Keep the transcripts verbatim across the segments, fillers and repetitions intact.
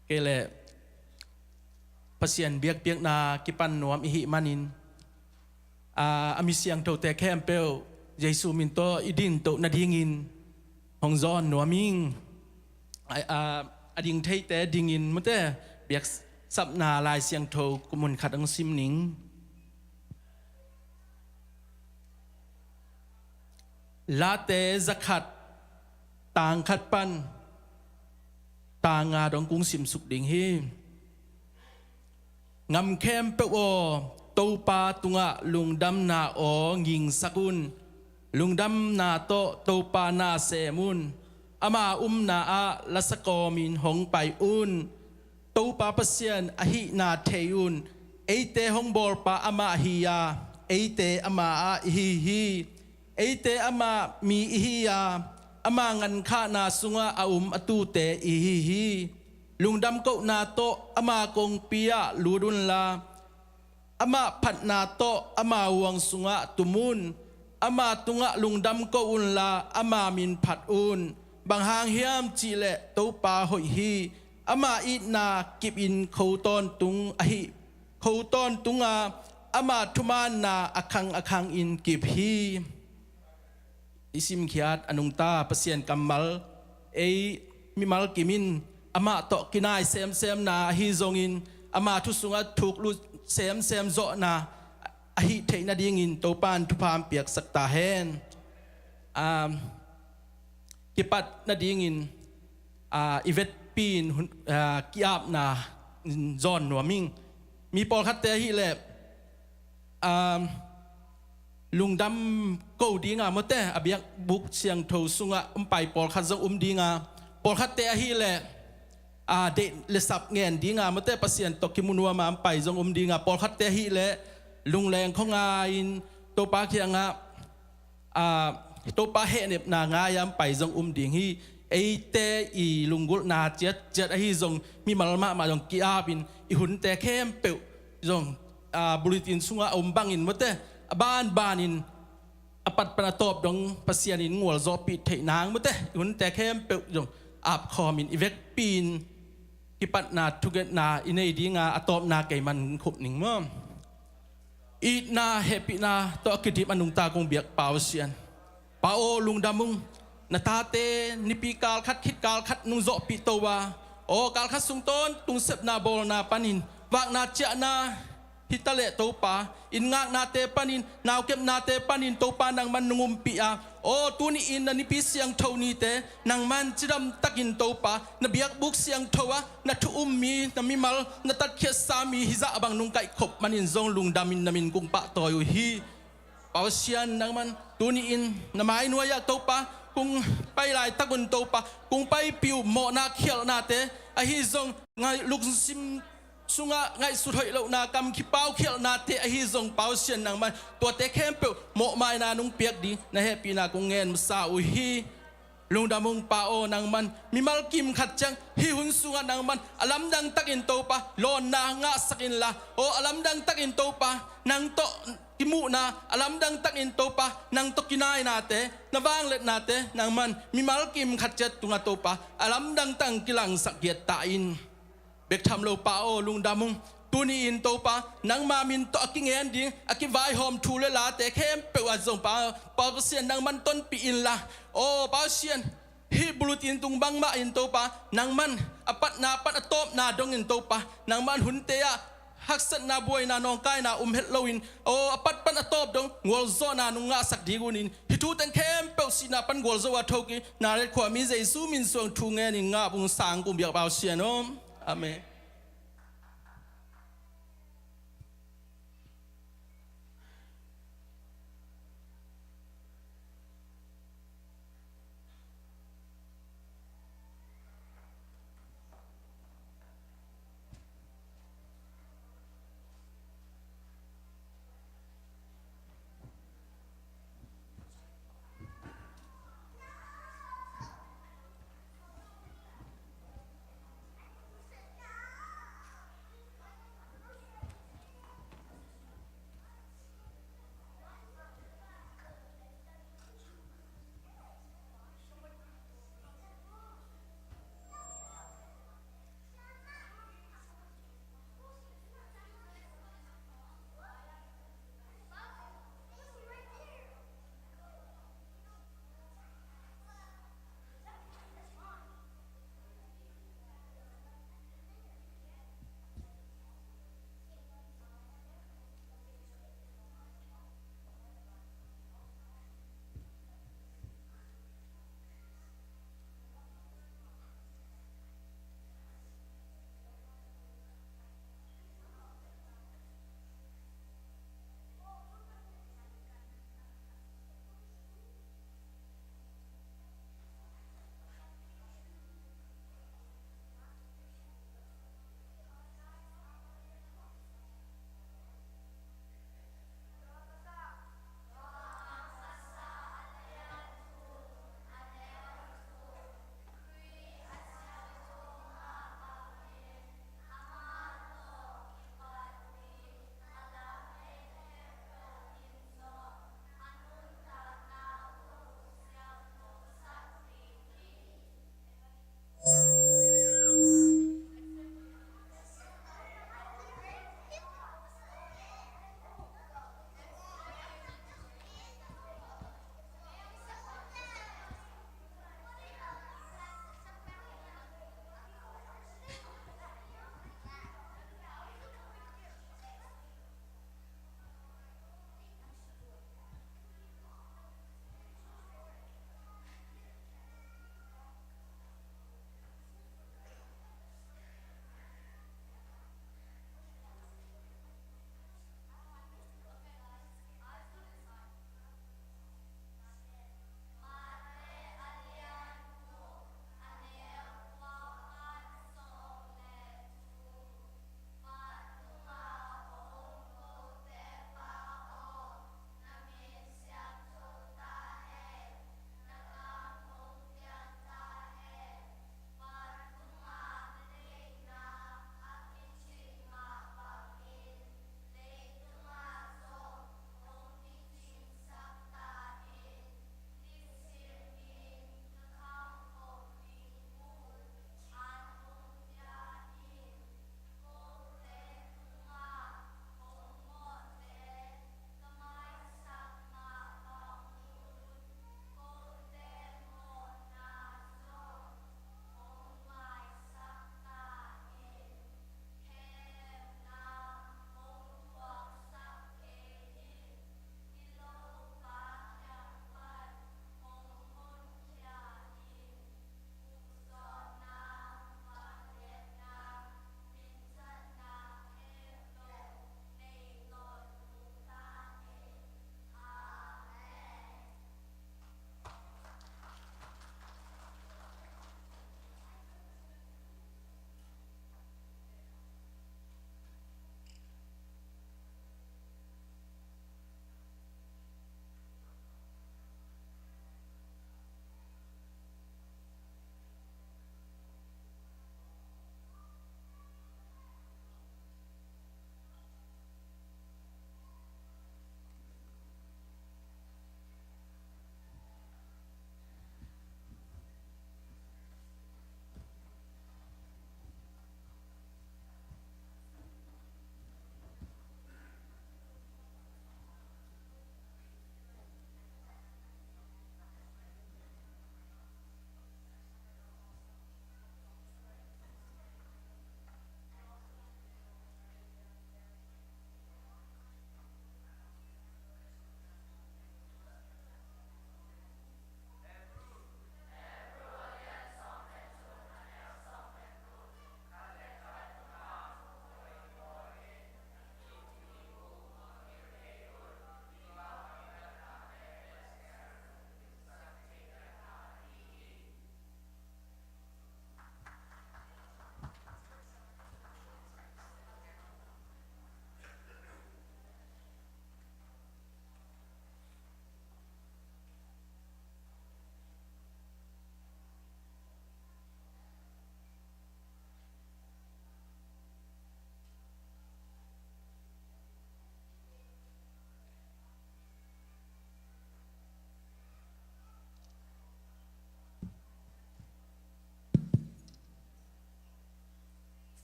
Kei le Pasian biakpiakna kipan nuam i hih manin, a, a mi siangthote khempeuh Jesu min tawh i dintoh nadingin hong zawn nuam ing. A, a, a ding theite dingin mate, biaksapna Lai Siangtho kum hun khat hong sim ning. Late zakhat, tang khat pan tang nga dong kung simsuk ding hi. Ngam khempeuh aw, Topa tungah lungdamna aw ngingsak un. Lungdamna tawh Topa na sem un. Ama umna ah lasa kawmin hong pai un. Topa Pasian ahihna thei un. Eite hong bawlpa amah hi a, eite ama ah i hi hi. Eite ama mi i hi a, ama ngankhahna sungah a um a tute i hi hi. Lungdam kohna tawh ama kongpi ah lut unla, amah phatna tawh ama huang sungah tum un. Ama tungah lungdam ko unla, ama min phat un. Bang hang hiam cihleh Topa hoih hi. Ama itna kipin kho tawntung ahi, kho tawntunga ama thumaanna a khang a khangin kip hi. I simkhiat a nungta Pasian kammal, ei mimal kim in amah tawh kinai semsemna ahi zongin, ama thu sungah thuklut semsem zawhna ahih theih nadingin Topa in thupha hong piaksak ta hen. A, kipat nadingin, a, i vetpi in hun, a, ki-apna zawn nuam ing. Mi pawlkhatte ahih leh, a, lungdam ko dinga mawte, a biakbuk siangtho sungah hong pai pawlkhat zong um dinga, pawlkhatte ahih leh, a, deih le sap ngen dinga mawte, Pasian tawh kimu nuama hong pai zong um dinga, pawlkhatte ahih leh lungleng khua ngai-in Topa kiangah, a, Topa hehnepna ngai-a hong pai zong um ding hi. Eite i lunggulhna ciatciat ahi zong mimal mahmah zong ki-apin i hunte khempeuh zong, a, bulletin sungah a om bangin mawte, a banbanin a pat pan a tawp dong Pasian in ngualzawhpih theih nang mawte, i hunte khempeuh zong apkhawmin i vekpi-in kipatna thungetna i nei dinga, a tawpna kei man khup ning maw. Itna hehpihna tawh a kidim a nungta kong biak Pa aw Pasian, Pa aw lungdam ung. Na tate nipi kal khat khit kal khat nung zawhpih to a, aw kal khat sung tawntung sepna bawlna panin vakna ciahna hi taleh Topa, inn ngaknate panin, naukepnate panin Topa nangman nung umpih a, aw tuni-in na nipi siangtho nite nangman cidamtakin Topa na biakbuk siangtho ah na thu um mi, na mimal na tatkhiatsa mi hizah bang nung kaihkhop manin zong lungdamin na min kung pahtawi uh hi. Pa Pasian nangman tuni-in na mai nuai-ah Topa kung pai laitak un Topa, kung paipih uh mawhna khialhnate ahi zong ngai lungsim sungah ngaihsut hoih lohna kam khipau khialhnate ahi zong Pa Pasian nangman tuate khempeuh mawhmaina nung piak ding na hehpihna kong ngen masa uh hi. Lungdam ung Pa aw nangman mimal kim khat ciang hih hun sungah nangman a lamdang takin Topa lawnna ngahsak inla, aw a lamdang takin Topa nang tawh kimuhna, a lamdang takin Topa nang tawh kinainate, na vangliatnate nangman mimal kim khat ciat tungah Topa a lamdang takin kilangsak giat ta in. Bek tham lo Pa aw lungdam ung. Tuni-in Topa nangma min tawh a kingen ding a kivaihawm thu le late khempeuh ah zong Pa, Pa Pasian nangman tonpih inla, aw Pa Pasian, hih bulletin tung bangmah in Topa nangman a patna pan a tawpna dongin Topa nangman hunte ah haksatna buaina nawngkaina um het loin, aw a pat pan a tawp dong gualzawhna nung ngahsak ding unin, hih thu teng khempeuh sihna pan gualzo a thokin Nazareth khuami Jesu min suang thu ngenin ngah ung. Sang kong biak Pa Pasian aw. Amen.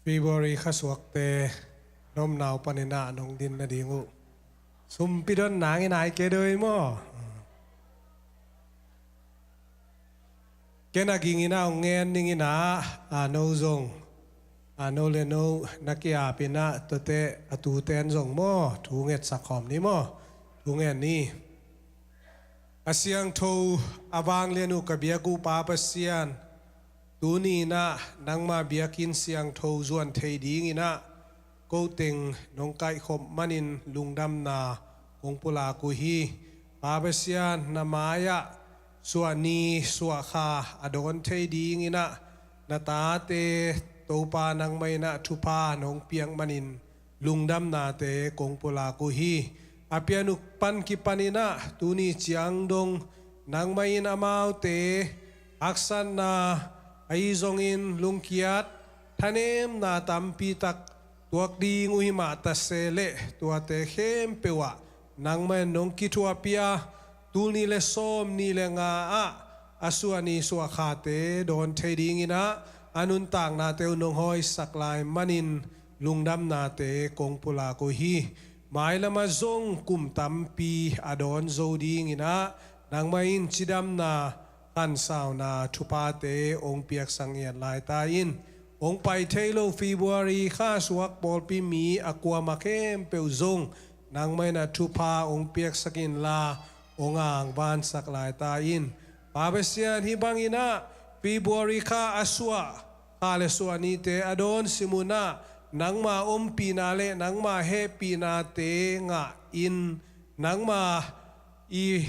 February kha suakte nomnau paninah nong din nading uh sumpi don nangin ai kei doi maw? Ken a ging inah hong ngen ning inah, a no zong, a no le no na ki-ap inah tuate a tuten zong maw thu ngetsak khawm ni maw? Thu ngen ni. A siangtho a vanglian uh ka biak uh Pa Pasian, tuni inah nangma biakinn siangtho zuan thei ding inah ko teng nong kaihkhop manin lungdamna kong pulak uh hi. Pa Pasian, na mai-ah suah ni suah kha a dawn thei ding inah na tate Topa nangmah inah thupha nong piak manin lungdamnate kong pulak uh hi. A pian uh pan kipan inah tuni ciang dong nangmah in amaute haksatna ahi zongin lungkiat thanemna tampi tak tuak ding uh hi mah ta se leh tuate khempeuh ah nangmah in nong kithuahpih a, tul nih le sawm nih le nga ah a suah ni suah khate dawn thei ding inah a nuntaknate uh nong hawisak lai manin lungdamnate kong pulak uh hi. Mailam ah zong kum tampi a dawn zo ding inah nangmah in cidamna khansauna thuphate hong piaksak ngiat lai ta in. Hong pai thei lo February kha suak pawlpi mi a kuamah khempeuh zong nangmah in a thupha hong piaksak inla hong angvansak lai ta in. Pa Pasian, hih bang inah February kha a suah kha le suah nite a dawn simunah nangma ompihna le nangma hehpihnate ngah in nangma i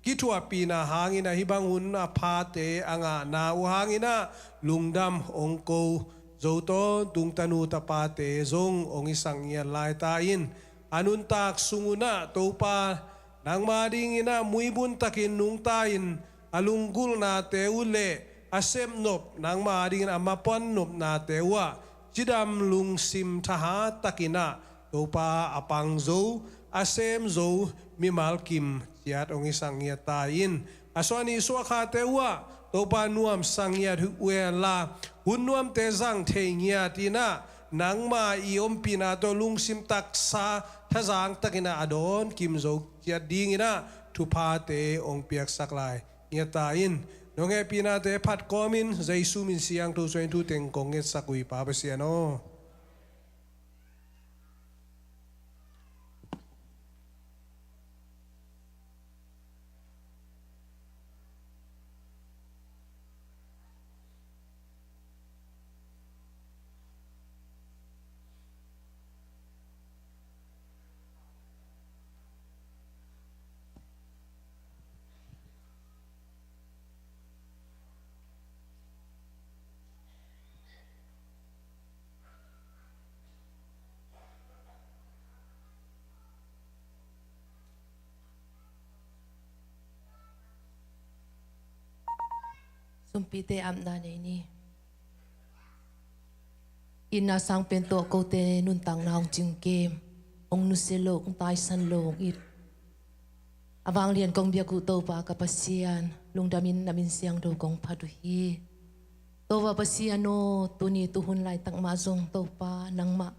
kithuahpihna hangin ahi bang hun a phate a ngahna uh hangin ah lungdam hong ko zo tawntung tanu tapate zong hong i sak ngiat lai ta in. A nuntak sung un ah Topa nangma dingin ah muibun takin nungta in a lunggulhnate uh le a sepnop nangma dingin a mapuan nopnate uh ah cidam lungsim thahat takin ah Topa a pang zo a sem zo mimal kim ciat hong i sak ngiat ta in. A suah ni suah khate uh ah Topa nuamsa ngiat uh hen la hun nuamte zang thei ngiat in ah nangma i ompihna tawh lungsim taksa thazang takin ah a dawn kim zo ciat dingin ah thuphate hong piaksak lai ngiat ta in. Nong hehpihnate phat kawmin Jesu min siangtho suangin thu teng kong ngetsak uh hi Pa Pasian aw. Sumpite apna nei ni. Itna sang pen tawh kote nuntakna hong cingkem, hong nusia lo, hong taisan lo, hong it. A vanglian kong biak uh Topa ka Pasian, lungdam in na min siangtho kong phat uh hi. Topa Pasian aw, tuni tuhun laitak mah zong Topa nangmah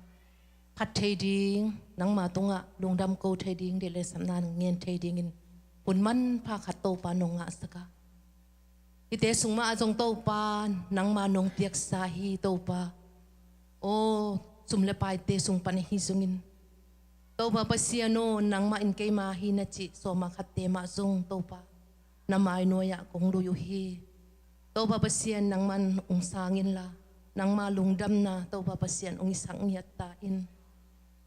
phat thei ding, nangma tungah lungdam ko thei ding, deih le sapna ngen thei dingin hun manpha khat Topa nong ngahsak a, hihte sung mah ah zong Topa nangma nong piaksa hi Topa. Aw, sum le paite sung pan ahi zongin Topa Pasian aw, nangmah in keima hi na cih sawma khatte mah zong Topa na mainuai ah kong lui uh hi. Topa Pasian nangman hong sang inla nangma lungdamna Topa Pasian hong i sak ngiat ta in.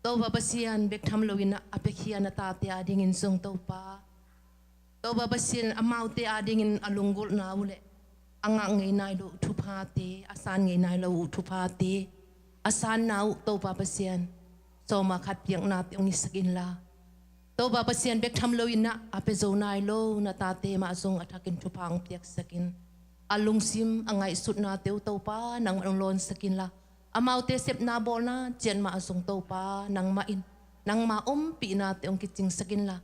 Topa Pasian bek tham loin ah a piakhia na tate adingin zong Topa, Topa Pasian amaute adingin a lunggulhna uh le a ngah ngei nai lo uh thuphate, a san ngei nai lo uh thuphate, a sanna uh Topa Pasian sawma khat piaknate hong i sak inla Topa Pasian bek tham loin ah a pia zo nai lo na tate mah zong a thakin thupha hong piaksak in. A lungsim a ngaihsutnate uh Topa nangmah hong lawnsak inla amaute sepna bawlna ciat mah zong Topa nangmah in nangma ompihnate hong kicingsak inla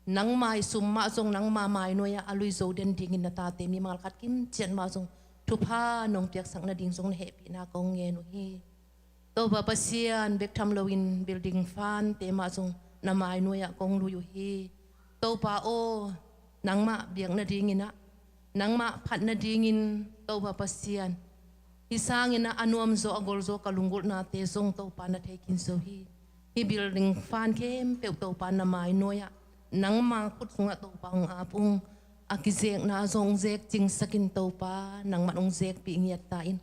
nangma i sum mah zong nangma mainuai ah a lui zo den dingin na tate mimal khat kim ciat mah zong thupha nong piaksak nading zong na hehpihna kong ngen uh hi. Topa Pasian, bek tham loin building fund te mah zong na mai nuai-ah kong lui uh hi. Topa aw, nangmah biak nadingin ah, nangmah phat nadingin Topa Pasian, hih sangin ah a nuamzaw a golzaw ka lunggulhnate zong Topa na thei khin zo hi. Hih building fund khempeuh Topa na mai nuai-ah nangma khut sungah Topa hong ap ung. A kizekna zong hong zek cingsakin Topa nangman hong zekpih ngiat ta in.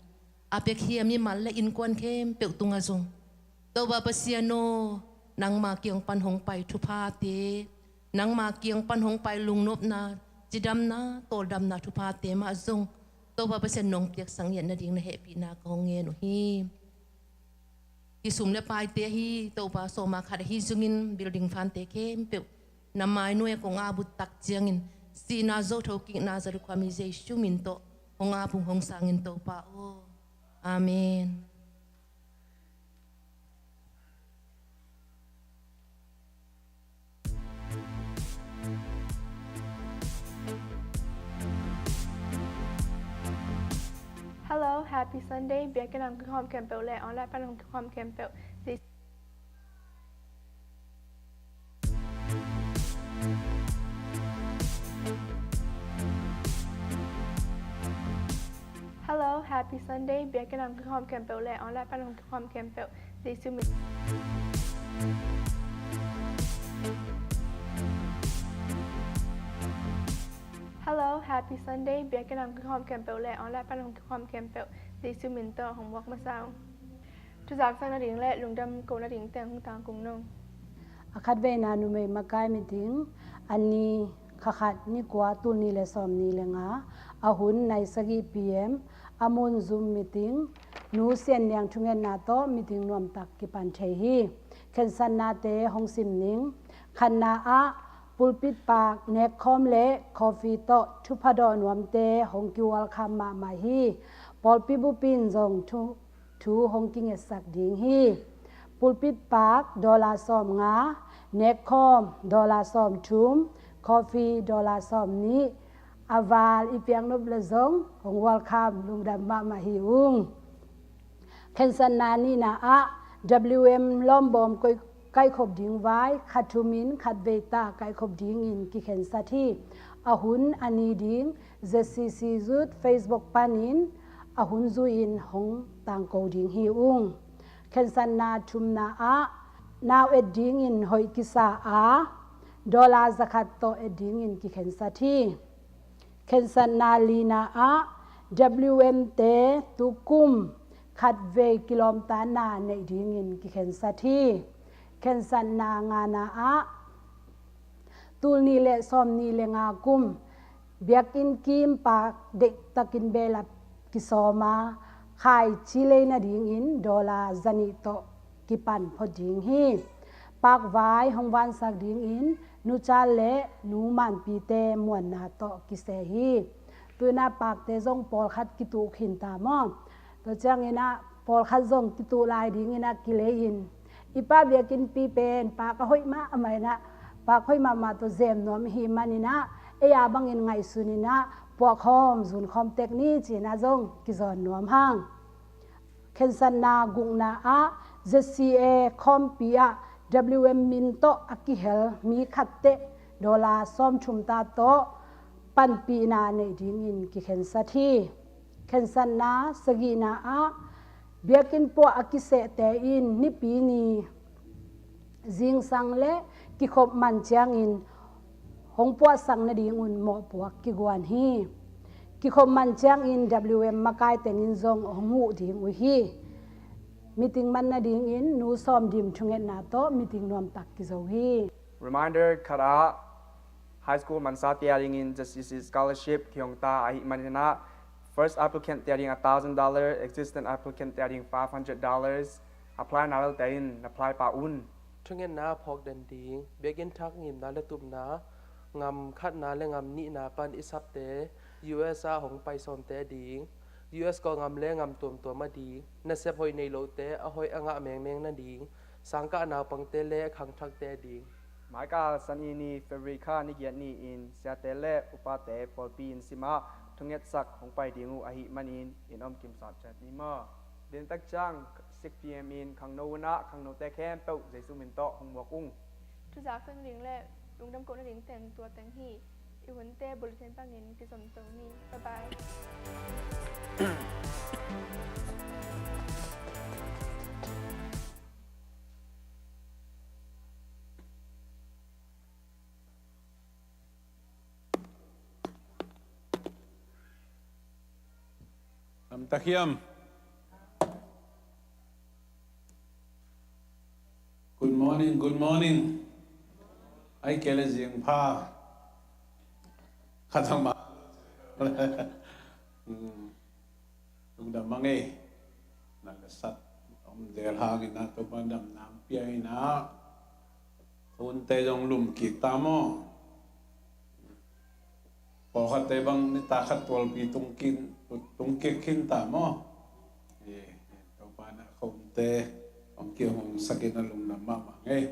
A piakhia mimal le innkuan khempeuh tungah zong Topa Pasian aw, nangma kiang pan hong pai thuphate, nangma kiang pan hong pai lungnopna, cidamna, tawldamna thuphate mah zong Topa Pasian nong piaksak ngiat nading na hehpihna ka hong ngen uh hi. Hih sum le paite ahi Topa sawma khat ahi zongin building fund te khempeuh na mai nuai-ah kong ap uh tak ciangin sihna zo thokikna zat uh khuami Jesu min tawh hong ap ung, hong sang in Topa aw. Amen. Hello, happy Sunday. Biakinn ah hong kikhawm khempeuh le online pan hong kikhawm khempeuh, Hello, happy Sunday. Biakinn ah hong kikhawm khempeuh le online pan hong kikhawm khempeuh, Jesu min. Hello, happy Sunday. Biakinn ah hong kikhawm khempeuh le online pan hong kikhawm khempeuh, Jesu min tawh hong muak masa ung. Thuzaksak nading le lungdam ko nading teng hong tangkung nong. A khatveina numei makai meeting, a ni kha khat ni kua tul nih le sawm nih le nga, a hun nai sagih P M, a mun Zoom meeting, Nu Sian Niang thungetna tawh meeting nuamtak kipan thei hi. Khensatnate hong sim ning. Khatna ah pulpit paak nekkhawm le coffee tawh thupha dawh nuamte hong ki-welcome mahmah hi. Pawlpi bup in zong thu thu hong kingetsak ding hi. Pulpit paak dollar sawm nga, nekkhawm dollar sawm thum, coffee dollar sawm nih, a val i piak nop le zong hong welcome, lungdam mahmah hi ung. Khensatna nihna ah W M lawmbawm koi kaikhop ding vai, khat thum in khat vei ta kaikhop dingin kikhensat hi. A hun a ni ding Z C C Youth Facebook panin a hun zui-in hong tangko ding hi ung. Khensatna thumna ah nau et dingin hoih kisa a, dollar zakhat tawh et dingin kikhensat hi. Khensatna lina ah W M te tukum khatvei kilawmtatna neih dingin kikhensat hi. Khensatna ngana ah tul nih le sawm nih le nga kum biakinn kim paak deihtakin behlap kisawm a, khaici lei nadingin dollar zanih tawh kipan phot ding hi. Paakvai hong vansak dingin Nu Chan le Nu Manpite muanna tawh kiseh hi. Tu-in ah paakte zong pawlkhat kituh khin ta maw? Tua ciangin ah pawlkhat zong kituh lai dingin ah kilei in, i pa biakinnpi pen paak a hoih mahmah in ah, paak hoih mahmah tawh zem nuam ahih manin ah, ei a bangin ngaihsun in ah puakkhawm zunkhawm tek ni ci-in ah zong kizawn nuam hang. Khensatna gukna ah Z C A khawmpi ah W M min tawh a kihel mi khatteh dollar sawmthum ta tawh panpihna neih dingin kikhensat hi. Khensatna sagihna ah biakinn puah a kisehte in Nipi ni zingsang le kikhop man ciangin hong puahsak nadingun mawhpuak kiguan hi. Kikhop man ciangin W M makai tengin zong hong huh ding uh hi. Meeting man nadingin Nu Sawm Dim thungetna tawh meeting nuamtak kizo hi. Reminder, khat ah high school mansa te adingin Z C C scholarship kihong ta ahih manin ah, first applicant te ading a thousand dollar, existing applicant te ading five hundred dollars. Apply na lel te in apply pah un. Thungetna a phawk den ding. Biakinn thak ngimna le tupna, ngam khatna le ngam nihna pan i sapte U S ah hong pai sawmte ading, U S kawlngam le ngam tuamtuam ading, nasep hoih nei lohte a hoih a ngah mengmeng nading, sangkah naupangte le khangthakte ading. Michael, Sani ni February kha ni giat ni-in siate le upate pawlpi inn sim ah thungetsak hong pai ding uh ahih manin inn om kim sam ciat ni maw? Din tak ciang six P M in khangno hun ah khangnote khempeuh Jesu min tawh hong muak ung. Thuzak sak nading le lungdam koh nading teng tua teng hi. I hunte bulletin pangin kizom to ni. Bye bye. Lamtak hiam? Good morning, good morning. Ai kele zing pha. Khatama. Hmm. Lungdam a ngei. Na le sat om del hangin a Topa damna pia in a. Hunte zong lum kik ta maw? Pawlkhatte bang nitak khat tualpi tung khin, tung kik khin ta maw? Topa na khomte hong kihong sakin a lungdam mahmah ngei.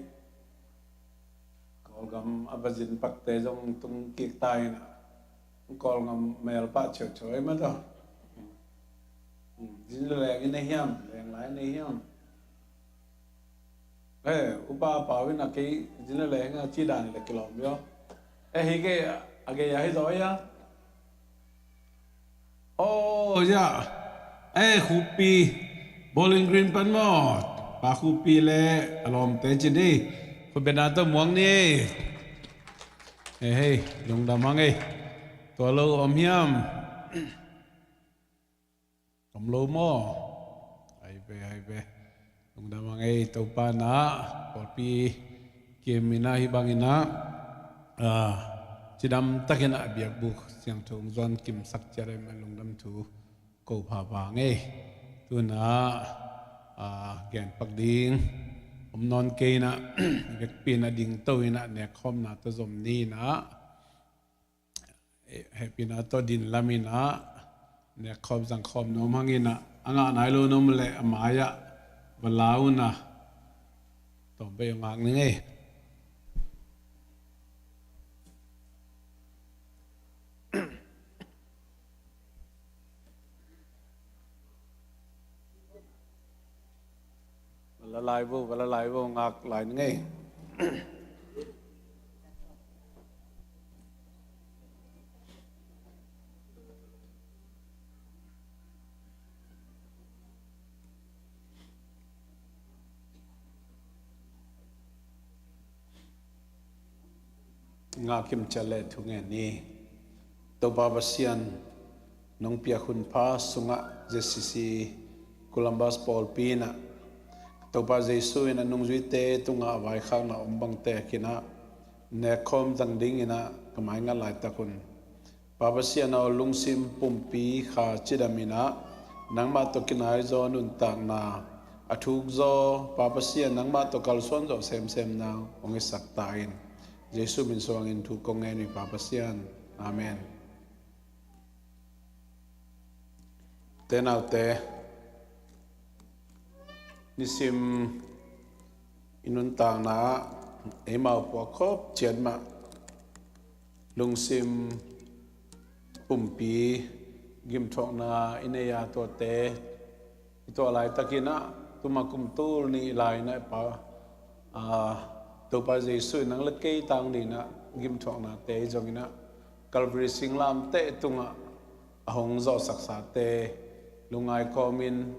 Kawlgam a va zin pakte zong tung kik ta in a. Kawlgam mel pah ciauciau ei mah tawh. Zin le leng in a hiam, leng lai in a hiam. He, upa pau in a kei zin le leng a ci dan le kilawm yo. E, hi kei a gei a hi zaw ia. O ya. E, Khupi Bowling Green pan maw? Pa Khupi le a lawmte ci ni. Khut bena tawh muang ni. E, hei, lungdam hang ei. Tua lo om hiam? Om lo maw? Ai ve, ai ve. Lungdam a ngei Topa na pawlpi kim in a hi bang in a, a, cidam takin a biakbuk siangtho hong zuan kimsak ciat a hi man lungdam thu ko phapha ngei. Tu in a, a, gen pak ding om nawn kei in a, vekpi in a ding to in a nekkhawmna tawh zom ni in a, hehpihna tawh din lam in a, nekkhawm zangkhawm nuam hang in a, a ngah nai lo nuam leh a mai ah va la un a, tawm pei a ngak ning ei. Va la lai vo, va la lai vo, ngak lai ning ei. Ngak kimciat le thu ngen ni. Topa Pasian, nong piak hun pha sungah Z C C Columbus pawlpi in a, Topa Jesu in a nungzuite tungah a vaikhakna om bangte a kinah nekkhawm zang ding in a ka maingat laitak un. Pa Pasian aw, lungsim pumpi kha cidam in a, nangmah tawh kinai zaw nuntakna, a thuk zaw, Pa Pasian nangmah tawh kalsuan zaw semsem nang hong hisak ta in. Jesu min suangin thu kong ngen uh hi Pa Pasian. Amen. Te naute, nisim i nuntakna ah eimau puak khop ciat mah lungsim pumpi gimthuakna i nei a, tuate i tuah laitakin ah tuma kum tul nih lai-in ah pa, a, Topa Jesu in nang le kei tang dingin ah gimthuaknate i zongin ah Calvary singlamteh tungah a hong zawhsaksate lungngai kawmin,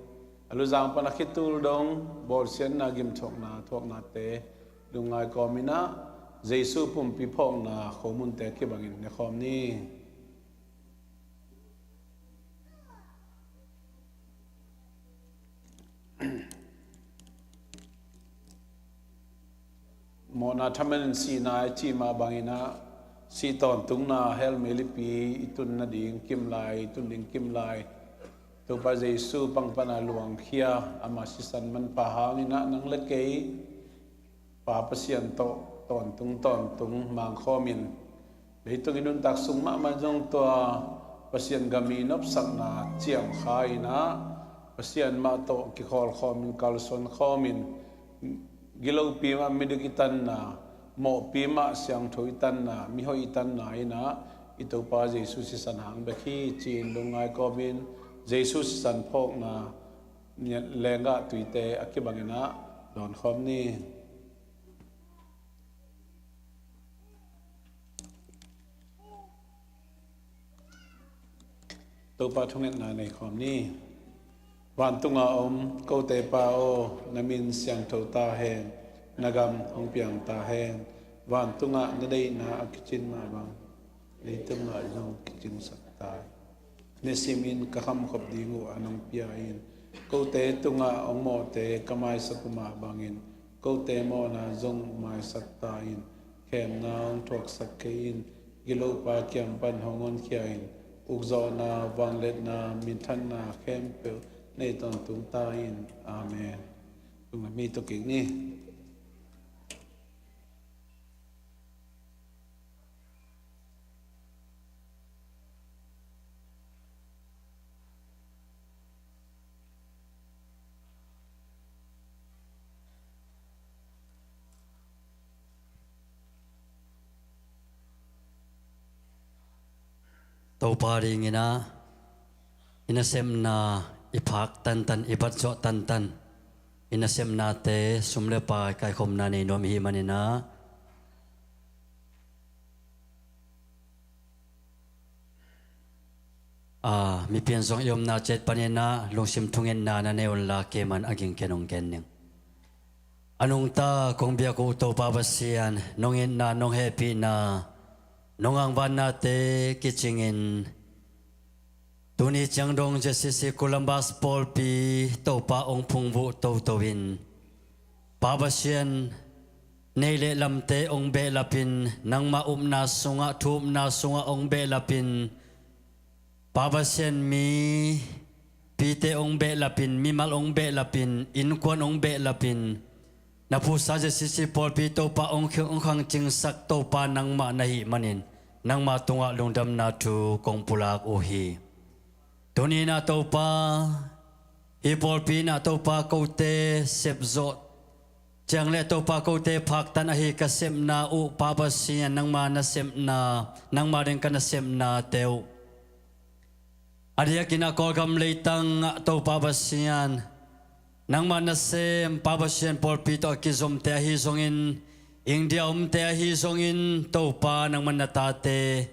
a luzang pan a khitul dong bawlsiatna gimthuakna thuaknate lungngai kawmin ah Jesu pumpi phawkna khomunte kibangin ne khawm ni. Mawhna thaman in sihna i cih mah bangin ah sih tawntungna hell meilipi i tun nading kimlai, i tun ding kimlai Topa Jesu pangpana luangkhia ama sisan manpha hangin ah nang le kei Pa Pasian tawh tawntung tawntung mangkhawmin, leitung i nuntak sung mahmah zong tua Pasian gam i nopsakna ciamkha in ah Pasian mah tawh kikhawlkhawmin kalsuankhawmin, gilopi mah midik i tanna, mawhpi mah siangtho i tanna, mihoih i tanna in ah i Topa Jesu sisan hang bek hi ci-in lungngai kawmin Jesu sisan phawkna lenggah tuite a kibangin ah dawnkhawm ni. Topa thungetna nei khawm ni. Vantunga om kote Pa aw, na min siangtho ta hen, na gam hong piang ta hen. Vantungah na deihna a kicin mah bang, leitungah zong kicingsak ta hen. Nisim in ka khamkhop ding uh a nong pia in, kote tungah hong mawhte ka maisak uh mah bangin, kote mawhna zong maisak ta in. Khemna hong thuaksak kei in, gilopa kiang pan hong honkhia in, ukzawhna, vangliatna, minthanna khempeuh nei tawntung ta in. Amen. Tung le mi tawh kik ni. Topa dingin ah i nasepna i phak tantan, i bat zawh tantan, i nasepnate sum le pai kaikhopna nei nuam i hih manin ah, a, mipian zong i omna ciat panin ah lungsim thungetna na nei unla, kei man a gingken hong gen ning. A nungta kong biak uh Topa Pasian, nong itna, nong hehpihna, nong angvannate kicingin, tuni ciang dong J C C Columbus pawlpi Topa hong phungvuh toto in, Pa Pasian, neih le lamte hong behlapin, nangmah upna sungah, thu upna sungah hong behlapin, Pa Pasian, mipite hong behlapin, mimal hong behlapin, innkuan hong behlapin, na phusa J C C pawlpi Topa hong khang, hong khangcingsak Topa nangmah na hih manin, nangmah tungah lungdamna thu kong pulak uh hi. Tuni-in ah Topa, hih pawlpi in ah Topa kote sepzawh ciang le Topa kote phaktan ahi ka sepna uh, Pa Pasian, nangma nasepna, nangma ding ka nasepnate uh, a diakin ah Kawlgam leitang ah Topa Pasian, nangma nasem, Pa Pasian, pawlpi tawh a kizomte ahi zongin, India omte ahi zongin, Topa nangma na tate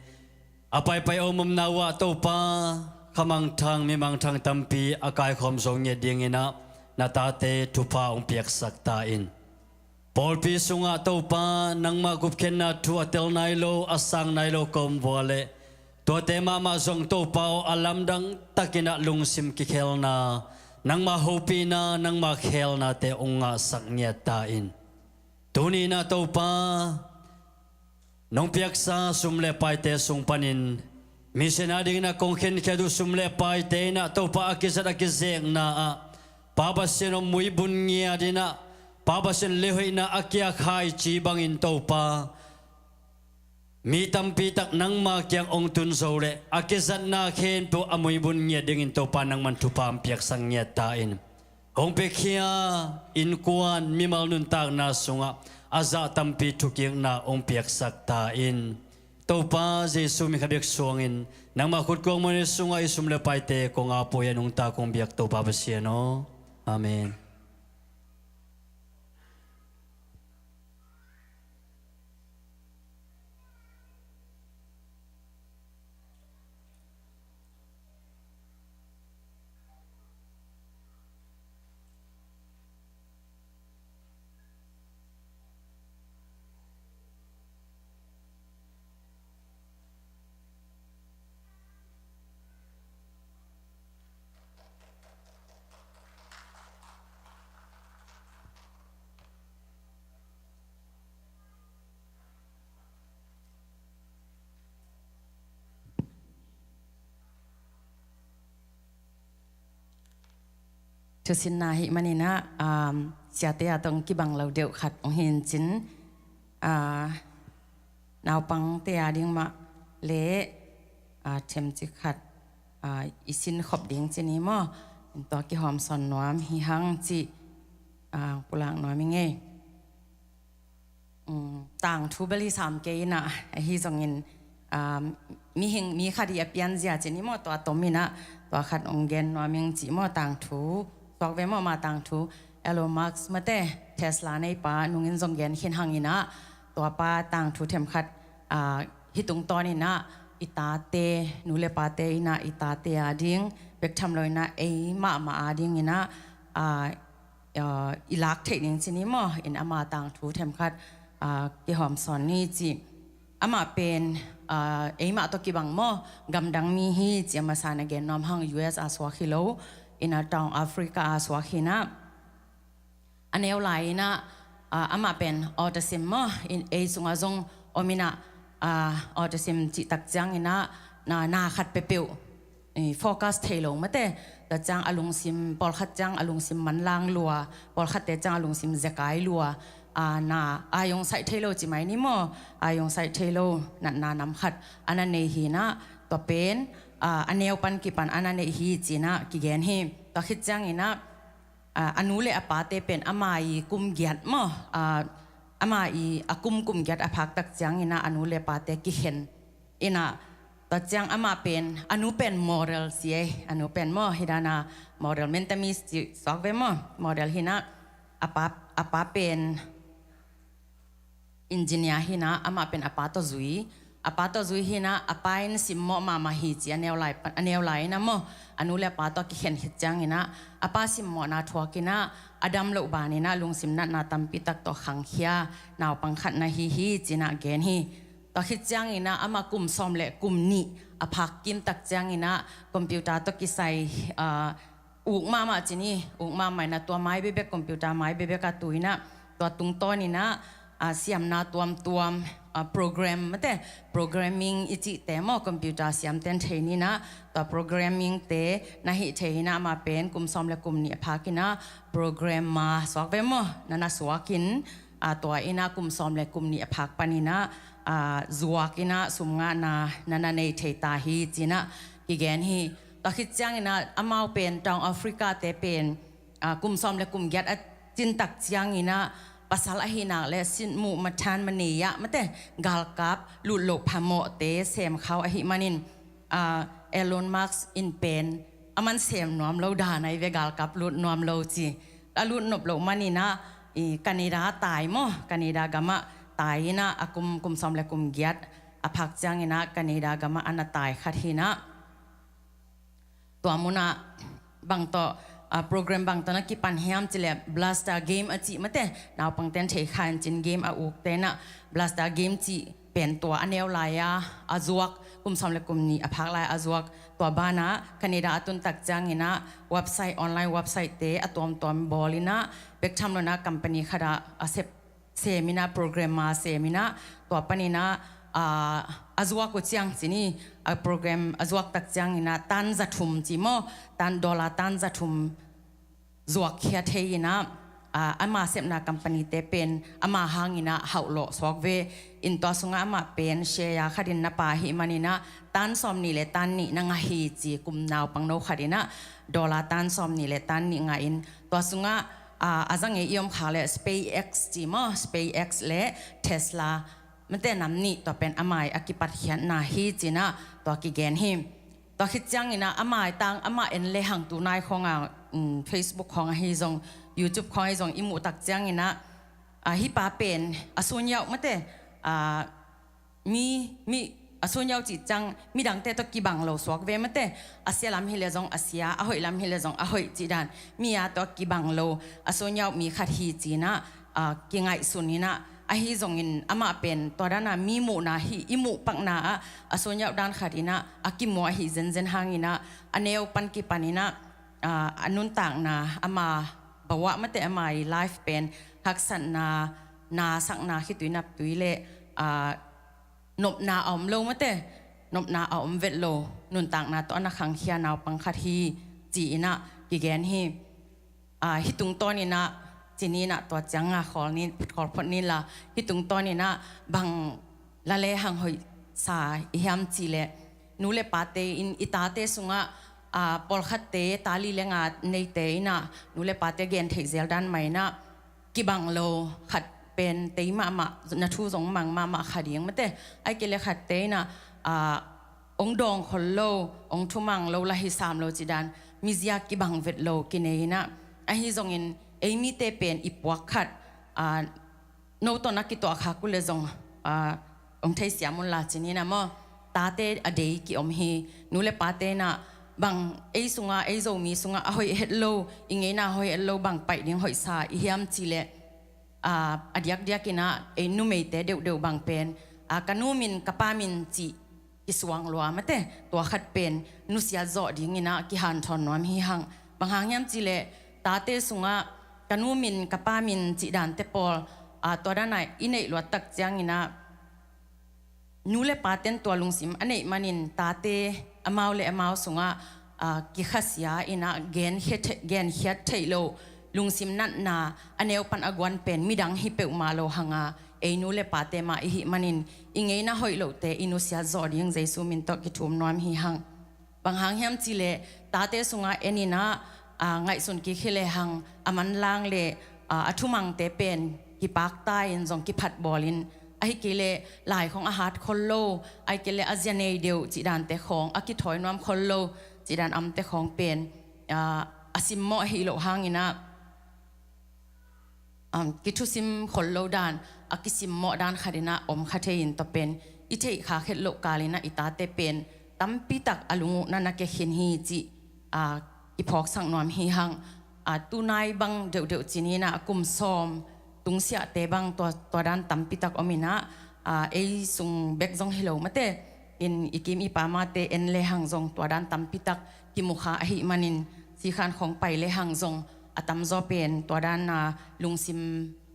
a paipai a om omna uh ah Topa, kha mangthang, mi mangthang tampi a kaikhawm zo ngiat dingin ah na tate thupha hong piaksak ta in. Pawlpi sungah Topa, nangmah gupkhiatna thu a tel nai lo, a sang nai lo ka om vua leh, tuate mahmah zong Topa aw, a lamdang takin ah lungsim kikhelna, nangmah hopihna, nangmah khelnate hong ngahsak ngiat ta in. Tuni-in ah Topa, nong piaksa sum le paite sung panin, mission a dingin ah kong khenkhiat uh sum le paite in ah Topa a kizat a kizekna ah, Pa Pasian aw, muibun ngiat in ah, Pa Pasian, leuhoihna a kia khaici bangin Topa, mi tampi tak nangma kiang hong tun zo leh a kizatna khempeuh a muibun ngiat dingin Topa nangman thupha hong piaksak ngiat ta in. Hong piakhia innkuan, mimal nuntakna sungah a zah tampi thukikna hong piaksak ta in. Topa Jesu min khat bek suangin, nangmah khut kuang mawhna sungah i sum le paite kong ap uh hi, a nungta kong biak Topa Pasian aw. Amen. Thusinna ahih manin ah, um, siate a tawh kibang lo deuh khat hong hi in cin, ah, naupangte a ding mah le, ah, themcik khat, ah, i sin khop ding ci ni maw? Tua kihawmsawn nuam hi hang cih, ah, pulak nuam ing ei. Um, tangthu bel hi sam kei in ah, ahi zongin, um, mihing, mi khat i a pianzia ci ni maw, tua tom in ah, tua khat hong gen nuam ing cih maw, tangthu Suak ve maw ama tangthu. Elon Musk mate, Tesla neipa nungin zong gen khin hang inah, tuapa tangthu themkhat, ah, hih tungtawn inah i tate, nu le pate inah i tate a ding, bek tham lo inah ei mahmah a ding inah, ah, ah, i lak theih ding ci ni maw, in ama tangthu themkhat, ah, kihawmsawn ni ci. Amah pen, ah, eimah tawh kibang maw, gamdang mi hi ci a masa na gen nuam hang. U S a suak hi lo, inah Town Africa a suak hi inah, a neu lai inah, ah, amah pen autism maw, in ei sungah zong om inah, ah, autism cih tak ciang inah na, na khat peuhpeuh, eh, focus thei lo mate. Tua ciang a lungsim, pawlkhat ciang a lungsim manlang lua, pawlkhatte ciang a lungsim zekai lua, ah, na a yong saih thei lo ci mai ni maw, a yong saih thei lo natna nam khat a na nei hi inah, tua pen, ah, a neu pan kipan a na neih hi ci inah kigen hi. Tua khit ciang inah, ah, a nu le a pate pen ama i kum giat maw, ah, ama i a kum kum giat a phak tak ciang inah a nu le a pate kikhen inah, tua ciang amah pen, a nu pen model ci ei, a nu pen maw, hih dan a model, Vietnamese ci suak ve maw, model hi inah, a pa, a pa pen engineer hi inah, amah pen a pa tawh zui, a pa tawh zui hi inah, a pa in simmawh mahmah hi ci a neu lai, a neu lai inah maw, a nu le a pa tawh kikhen khit ciang inah, a pa simmawhna thuak inah, a dam loh ban inah lungsim natna tampi tak tawh khangkhia naupang khat na hi hi ci inah gen hi. Tua khit ciang inah amah kum sawm le kum nih a phak kim tak ciang inah computer tawh kisai, ah, uk mahmah ci ni, uk mahmah inah tua mai bekbek, computer mai bekbek a tu inah, tua tungtawn inah, ah, siamna tuamtuam, ah, program mate, programming i cihte maw, computer siamten thei ni inah, tua programming te na hih thei inah amah pen kum sawm le kum nih a phak inah programmer suak ve maw, na na suak in, ah, tua inah kum sawm le kum nih a phak pan inah, ah, zuak inah sum ngahna na na nei thei ta hi ci inah kigen hi. Tua khit ciang inah amau pen Town Africa te pen, ah, kum sawm le kum giat a cin tak ciang inah pasal ahih nak le sinmuh mathan maneya mate, galkap lut loh phamawhte sem khau ahih manin, ah, Elon Musk in pen aman sem nuam lo dan ahi ve, galkap lut nuam lo ci. A lut nop loh man inah, i Canada tai maw, Canada gamah tai inah a kum, kum sawm le kum giat a phak ciang inah Canada gamah a na tai khat hi inah, tua munah bang tawh, ah, program bang tawh na kipan hiam cih leh Blaster game a cih mate, naupangten thei kha in cin game a ukte inah Blaster game cih pen tua a neu lai-a a zuak, kum sawm le kum nih a phak lai a zuak, tua banah Canada a tun tak ciang inah website, online website te a tuamtuam bawl inah, bek tham lo inah company khat ah a sep sem inah, programmer sem inah, tua pan inah, ah, a zuak uh ciang ci ni, a program a zuak tak ciang inah tan za thum ci maw, tan, dollar tan za thum zuak khia thei inah, ah, ama sepna company te pen ama hang inah hauhlawh suak ve. In tua sungah amah pen share khat in na pha ahih man inah tan sawm nih le tan nih na ngah hi ci, kum naupang no khat inah dollar tan sawm nih le tan nih ngah in, tua sungah, ah, a za ngei i om khak le SpaceX ci maw, SpaceX le Tesla mate nam nih, tua pen amah i a kipatkhiatna hi ci inah tua kigen hi. Tua khit ciang inah amah i tang, amah en le hang tu nai khawng ah, um, Facebook khawng ahi zong, YouTube khawng ahi zong i muh tak ciang inah, ah, hih pa pen a sun yauh mate, ah, mi, mi, a sun yauh cih ciang midangte tawh kibang lo suak ve mate, a sia lam hi le zong a sia, a hoih lam hi le zong a hoih cih dan, mi a tawh kibang lo, a sun yauh mi khat hi ci inah, ah, kingaihsun inah, ahi zongin amah pen tua dan a mi muhna hi, i muh pakna ah a sun yauh dan khat inah a kimu ahi zenzen hang inah, a neu pan kipan inah, ah, a nuntakna ama bawah mate, ama i life pen haksatna, na sakna khitui naptui le, ah, nopna a om lo mate, nopna a om vet lo nuntakna tawh a na khangkhia naupang khat hi ci inah kigen hi. Ah, hih tungtawn inah ci ni inah, tua ciang a khawl ni, khawl phot ni la, hih tungtawn inah bang la le hang hoih sa i hiam cih leh, nu le pate in i tate sungah, ah, pawlkhatte ta li le nga neite inah nu le pate gen theih zel dan mah inah kibang lo khat pen tei mahmah, na thu zong mang mahmah kha ding mate, ahih kei le khatte inah, ah, ong dawng khol lo, ong thumang lo, la hi sam lo cih dan, mizia kibang vet lo kinei inah, Ahi zongin ei mite pen i puak khat, a, no tawh na kituah khak uh le zong, a, hong theisiam un la ci-in ah maw, tate a dei kiom hi. Nu le pate in ah bang ei sungah, ei Zomi sungah a hoih het lo, i ngeina hoih het lo bang paih ding hoihsa i hiam cih leh, a, a diakdiak in ah ei numeite deuhdeuh bang pen, a, ka nu min ka pa min cih kisuang lua mate, tua khat pen nusiat zawh ding in ah kihanthawn nuam hi hang. Bang hang hiam cih leh tate sungah ka nu min ka pa min cih dante pawl, a, tua dan a i neih luat tak ciangin ah nu le paten tua lungsim a neih manin tate amau le amau sungah, a, kikhasia in ah genkhe the-, genkhiat theih loh lungsim natna a neu pan a guan pen midang hi peuhmah lo hang a, ei nu le pate mah i hih manin i ngeina hoih lohte i nusiat zawh ding Jesu min tawh kithum nuam hi hang. Bang hang hiam cih leh tate sungah en in ah, a, ngaihsun kik hi le hang a manlang le, a, a thumangte pen kipakta in zong kiphatbawl in, ahi kei leh lai khawng a hat khol lo, ahi kei leh a zia nei deuh cih dante khawng, a kithawi nuam khol lo cih dan amte khawng pen, a, a simmawh ahi loh hangin ah, um, kithusim khol lo dan, a kisimmawh dan khat in ah om kha thei in tua pen i theih khak het loh kal in ah i tate pen tampi tak a lung uh na na kekhin hi cih, a, i phawksak nuam hi hang. A, tunai bang deuhdeuh ci-in ah a kum sawm tungsiahte bang tua, tua dan tampi tak om in ah, a, ei sung bek zong hi lo mate, in i kim i pamate en le hang zong tua dan tampi tak kimu kha ahih manin, sikhan khawng pai le hang zong a tamzaw pen tua dan a lungsim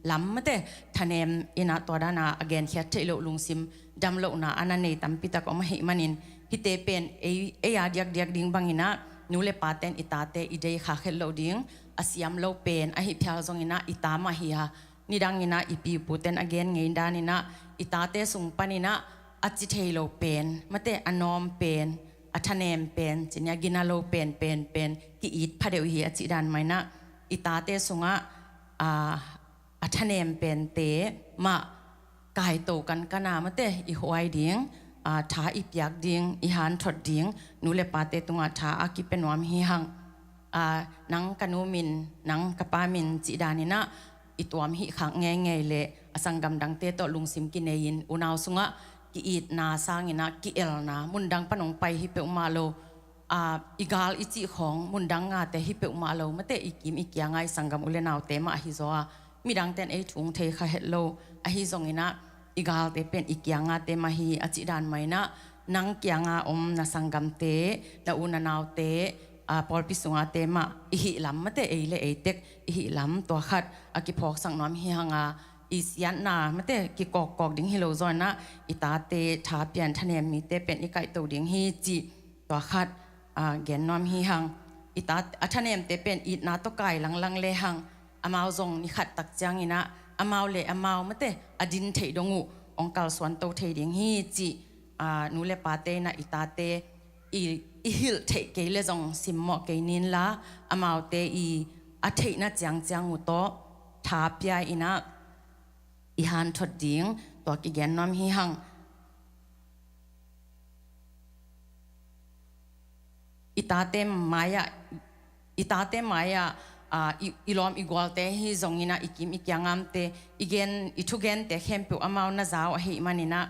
lam mate, thanem in ah tua dan a a genkhiat theih loh lungsim damlohna a na nei tampi tak om ahih manin, hihte pen ei, ei a diakdiak ding bangin ah nu le paten i tate i dei khak het loh ding, a siam lo pen ahi phial zongin ah i ta mah hi a, nidangin ah i pi i puten a gen ngei danin ah i tate sung panin ah a ci thei lo pen mate, a nawm pen, a thanem pen, ci-in ah gina lo pen, pen, pen ki-it pha deuh hi a cih dan mah in ah i tate sungah, a, a thanem pente mah kaito kankan a mate i huai ding, a, tha i piak ding, i hanthot ding, nu le pate tungah tha a kipia nuam hi hang. A, nang ka nu min, nang ka pa min cih danin ah i tuam hih khak ngeingei leh a sanggam dangte tawh lungsim kinei in unau sungah ki-itna sangin ah ki-elna, mundang pan hong pai hi peuhmah lo, a, i gal i cih khawng mundang ngate hi peuhmah lo mate, i kim i kianga i sanggam u le naute mah ahi zaw a, midangten ei thu hong thei kha het lo ahi zongin ah i galte pen i kiangate mah hi a cih dan mah in ah nang kianga om na sanggamte, na u na naute, a, pawlpi sungate mah i hih lam mate, ei le ei tek i hih lam tua khat a kiphawksak nuam hi hang a, i siatna mate kikawkkawk ding hi lo zaw in ah i tate tha pia in thanem mite pen i kaihto ding hi cih tua khat, a, gen nuam hi hang. I ta, a thanemte pen itna tawh kai langlang le hang, amau zong ni khat tak ciangin ah amau le amau mate a din theih dong uh hong kalsuan to thei ding hi cih, a, nu le pate in ah i tate i, i hilh theih kei le zong simmawh kei nin la, amaute i a theihna ciangciang uh tawh tha pia in ah i hanthot ding tua kigen nuam hi hang. I tate mai-ah, i tate mai-ah, a, i, i lawm i gualte hi zongin ah i kim i kiangamte, i gen, i thugente khempeuh amau na zau ahih manin ah,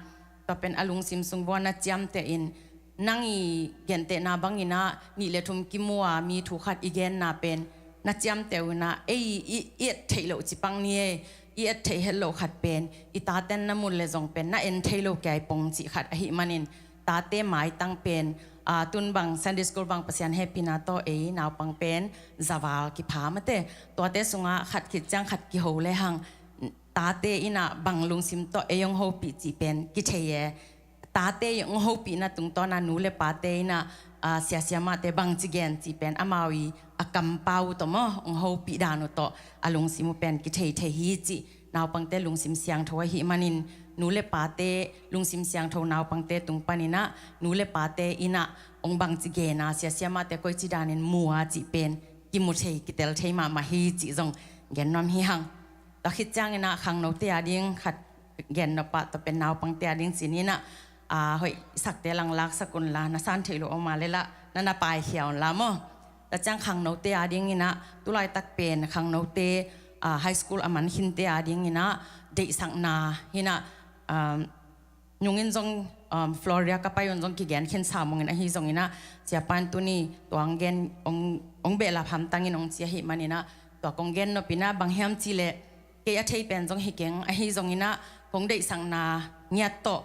tua pen a lungsim sung vua na ciamteh in, nang i gentehna bangin ah nih le thum kimu a mi thu khat i genna pen na ciamteh uh in ah, ei i, i et theih loh cipang ni e, i et theih het loh khat pen i taten na mun le zong pen na en thei lo kiai pong cih khat ahih manin, tate maitang pen, a, tun bang Sunday school bang Pasian hehpihna tawh ei naupang pen zaval kipha mate, tuate sungah khat khit ciang khat kiho le hang, tate in ah bang lungsim tawh ei hong hopih cih pen kithei e. Tate hong hopihna tungtawn ah nu le pate in ah, a, siasia mahte bangci gen cih pen amau i a kampau tawh maw hong hopih dan uh tawh a lungsim uh pen kithei thei hi cih, naupangte lungsim siangtho ahih manin, nu le pate lungsim siangtho naupangte tung panin ah nu le pate in ah hong bangci gen a, siasia mahte koici danin mu a cih pen kimu thei, kitel thei mahmah hi cih zong gen nuam hi hang. Tua khit ciangin ah khangnote a ding khat gen nop ah, tua pen naupangte a ding ci-in ah, a, hoih sakte lang laksak un la, na san theih loh om a leh lah na na paikhia un la maw. Tua ciang khangnote a dingin ah, tulaitak pen khangnote, ah, high school a man khinte a dingin ah, deihsakna hi in ah, um, nungin zong, um, Florida ka pai un zong kigen khin sa mongin ahi zongin ah, siapa in tuni tua hong gen, hong, hong behlap hamtangin hong ci ahih manin ah, tua kong gen nop in ah, bang hiam cih leh, kei a thei pen zong hi keng ahi zongin ah, kong deihsakna ngiat tawh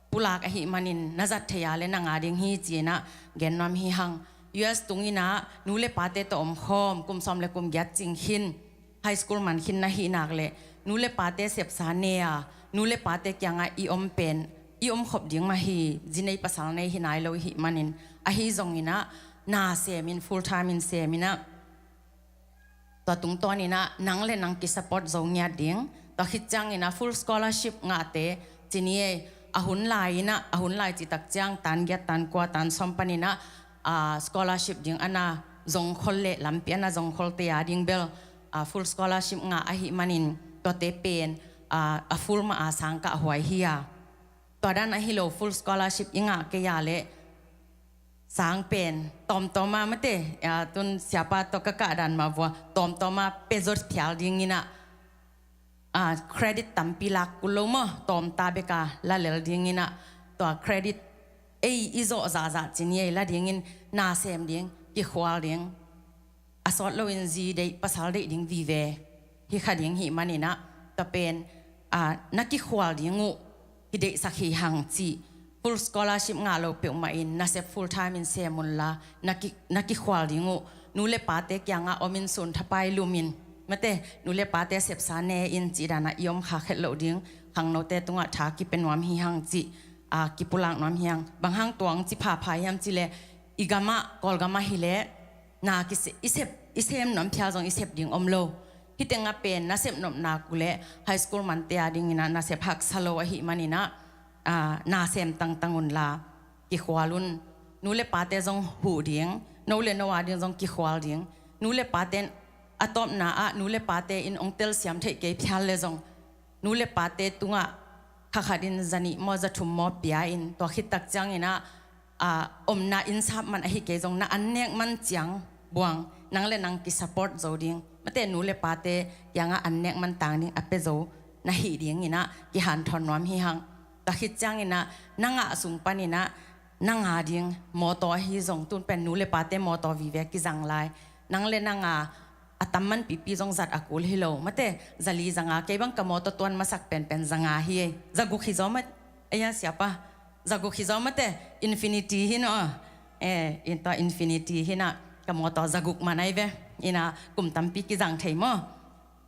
pulak ahih manin na zat thei a leh nang a ding hi ci-in ah gen nuam hi hang. U S tungin ah nu le pate tawh omkhawm, kum sawm le kum giat cing khin, high school man khin na hih nak leh, nu le pate sepsa ne a, nu le pate kiangah i om pen, i om khop ding mah hi, zi nei pasal nei hi nai lo i hih manin, ahi zongin ah na sem in, full time in sem in ah, tua tungtawn in ah nang le nang kisupport zo ngiat ding. Tua khit ciangin ah full scholarship ngahte, ci ni ei, a hun lai in ah, a hun lai cih tak ciang tan giat, tan kua, tan sawm panin ah, ah, scholarship ding a na zong khol leh lampi a na zong kholte a ding bel, ah, full scholarship ngah ahih manin tuate pen, ah, a full mah a sang kah huai hi a. Tua dan ahi lo, full scholarship i ngah kei a leh sang pen tawmtawm a, mate, ah, tun siapa tawh ka kah dan mah vua, tawmtawm a pia zo phial dingin ah, ah, credit tampi lak kul lo maw, tawmta bek a la lel dingin ah, tua credit ei i zawh zahzah, ci ni ei, la dingin na sem ding, kikhual ding. A sawt loin zi deih, pasal deih ding vive hi kha ding hih manin ah, tua pen, ah, na kikhual ding uh kideihsak hi hang cih. Full scholarship ngah lo peuhmah in nasep full time in sem unla, na ki, na kikhual ding uh nu le pate kiangah om in, sun thapai lum in, mate, nu le pate sepsa ne in cih dan ah i om kha khet loh ding, khangnote tungah tha kipia nuam hi hang cih, ah, kipulak nuam hi hang. Bang hang tua hong ci phapha hiam cih leh, i gamah, Kawlgamah hi leh, na kise, i sep, i sem nuam phial zong i sep ding om lo. Hih tengah pen na sep nopna uh leh high school mante a dingin ah nasep haksa lo ahih manin ah, ah, na sem tangtang unla, kikhual un. Nu le pate zong huh ding, no le no a ding zong kikhual ding. Nu le pate in a tawpna ah, nu le pate in hong telsiam theih kei phial leh zong, nu le pate tungah kha khat in za nih maw, za thum maw pia in, tua khit tak ciangin ah, ah, omna inn sap man ahi kei zong, na an nek man ciang buang, nang le nang kisupport zo ding, mate, nu le pate kiangah an nek man tang ding a pia zo na hih dingin ah kihanthawn nuam hi hang. Tua khit ciangin ah na ngah sung panin ah, nang a ding mawtaw ahi zong, tun pen nu le pate mawtaw vive kizang lai. Nang le nang a, a tam man pipi zong zat a kul hi lo, mate, za li za nga, kei bang ka mawtaw tuan masak penpen za nga hi ei. Za guk hi zaw mah, ei a siapa, za guk hi zaw, mate, Infiniti hi no. Eh, in tua Infiniti hi in ah, ka mawtaw za guk man ai ve. In ah kum tampi kizang thei maw.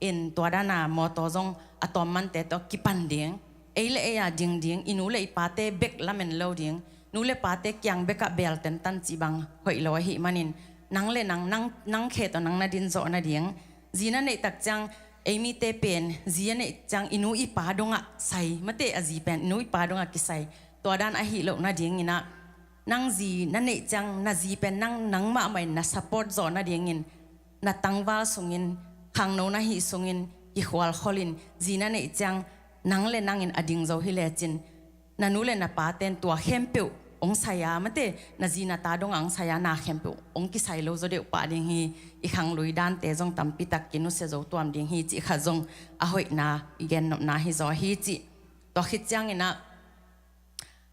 In tua dan a mawtaw zong a tawm mante tawh kipan ding, ei le ei a ding ding, i nu le i pate bek lamen lo ding, nu le pate kiang bekah beel tentan cih bang hoih lo ahih manin, nang le nang, nang, nang khe tawh nang na din zawh nading. Zi na neih tak ciang, ei mite pen zi a neih ciang i nu i pa dongah sai, mate, a zi pen i nu i pa dongah kisai. Tua dan ahi loh nadingin ah, nang zi na neih ciang, na zi pen nang, nang mahmah in na support zawh nadingin, na tangval sungin, khangno na hih sungin kikhualkholin, zi na neih ciang nang le nangin a ding zo hi lecin, na nu le na paten tua khempeuh hong sai a, mate, na zi na ta dongah hong sai a, na khempeuh hong kisai lo zaw deuh pah ding hi. I khanglui dante zong tampi tak kinusia zo tuam ding hi cih khat zong a hoihna i gennopna hi zaw hi cih. Tua khit ciangin ah,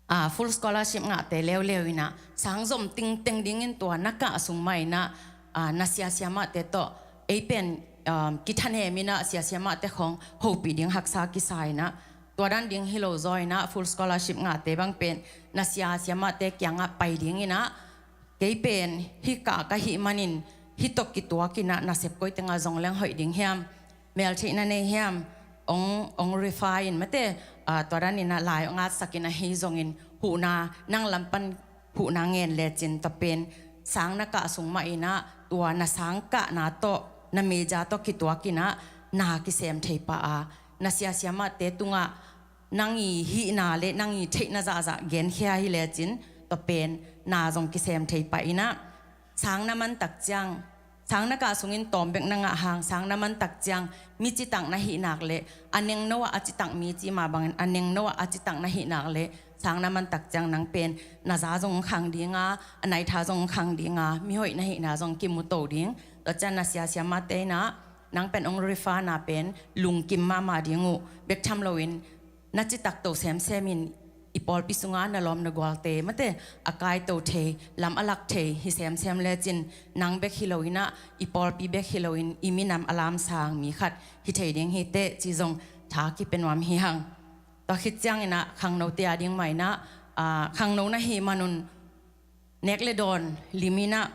ah, full scholarship ngahte leuleu in ah, sang zom tingteng dingin tua na kah sung mah in ah, ah, na siasia mahte tawh, ei pen, um, kithanem in ah, siasia mahte khawng hopih ding haksa kisa in ah, tua dan ding hi lo zaw in ah, full scholarship ngahte bang pen na siasia mahte kiangah pai dingin ah, kei pen hih kah ka hih manin, hih tawh kituakin ah nasep koi tengah zong leng hoih ding hiam, meltheih na nei hiam, hong, hong refer in, mate, ah, tua danin ah lai hong atsakin ahi zongin, huhna, nang lam pan huhna ngen lecin, tua pen sang na kah sung mah in ah, tua na sang kahna tawh, na major tawh kituakin ah na kisem thei pah a, na siasia mahte tungah nang i hihna le nang i theihna zahzah genkhia hi lecin, tua pen na zong kisem thei pah in ah, sang na man tak ciang, sang na kah sungin tawm bek na ngah hang, sang na man tak ciang, mi citak na hih nak le, a nengno ah a citak mi cih mah bangin, a nengno ah a citak na hih nak le, sang na man tak ciang nang pen na za zong khang dinga, a naitha zong khang dinga, mihoih na hihna zong kimuto ding. Tua ciang na siasia mate inah nang pen ong referna pen lungkim mahmah ding uh. Bek tham loin na citak to semsem in i pawlpi sunga na lawm na gualte mate a kaito thei, lam a lak thei hi semsem lecin nang bek hi lo inah i pawlpi bek hi loin i minam a lamsang mi khat hi thei ding hi teh ci zong tha kipia nuam hi hang. Tua khit cianginah khangnote a ding mah inah, ah, khangno na hi manun nek le dawn lim inah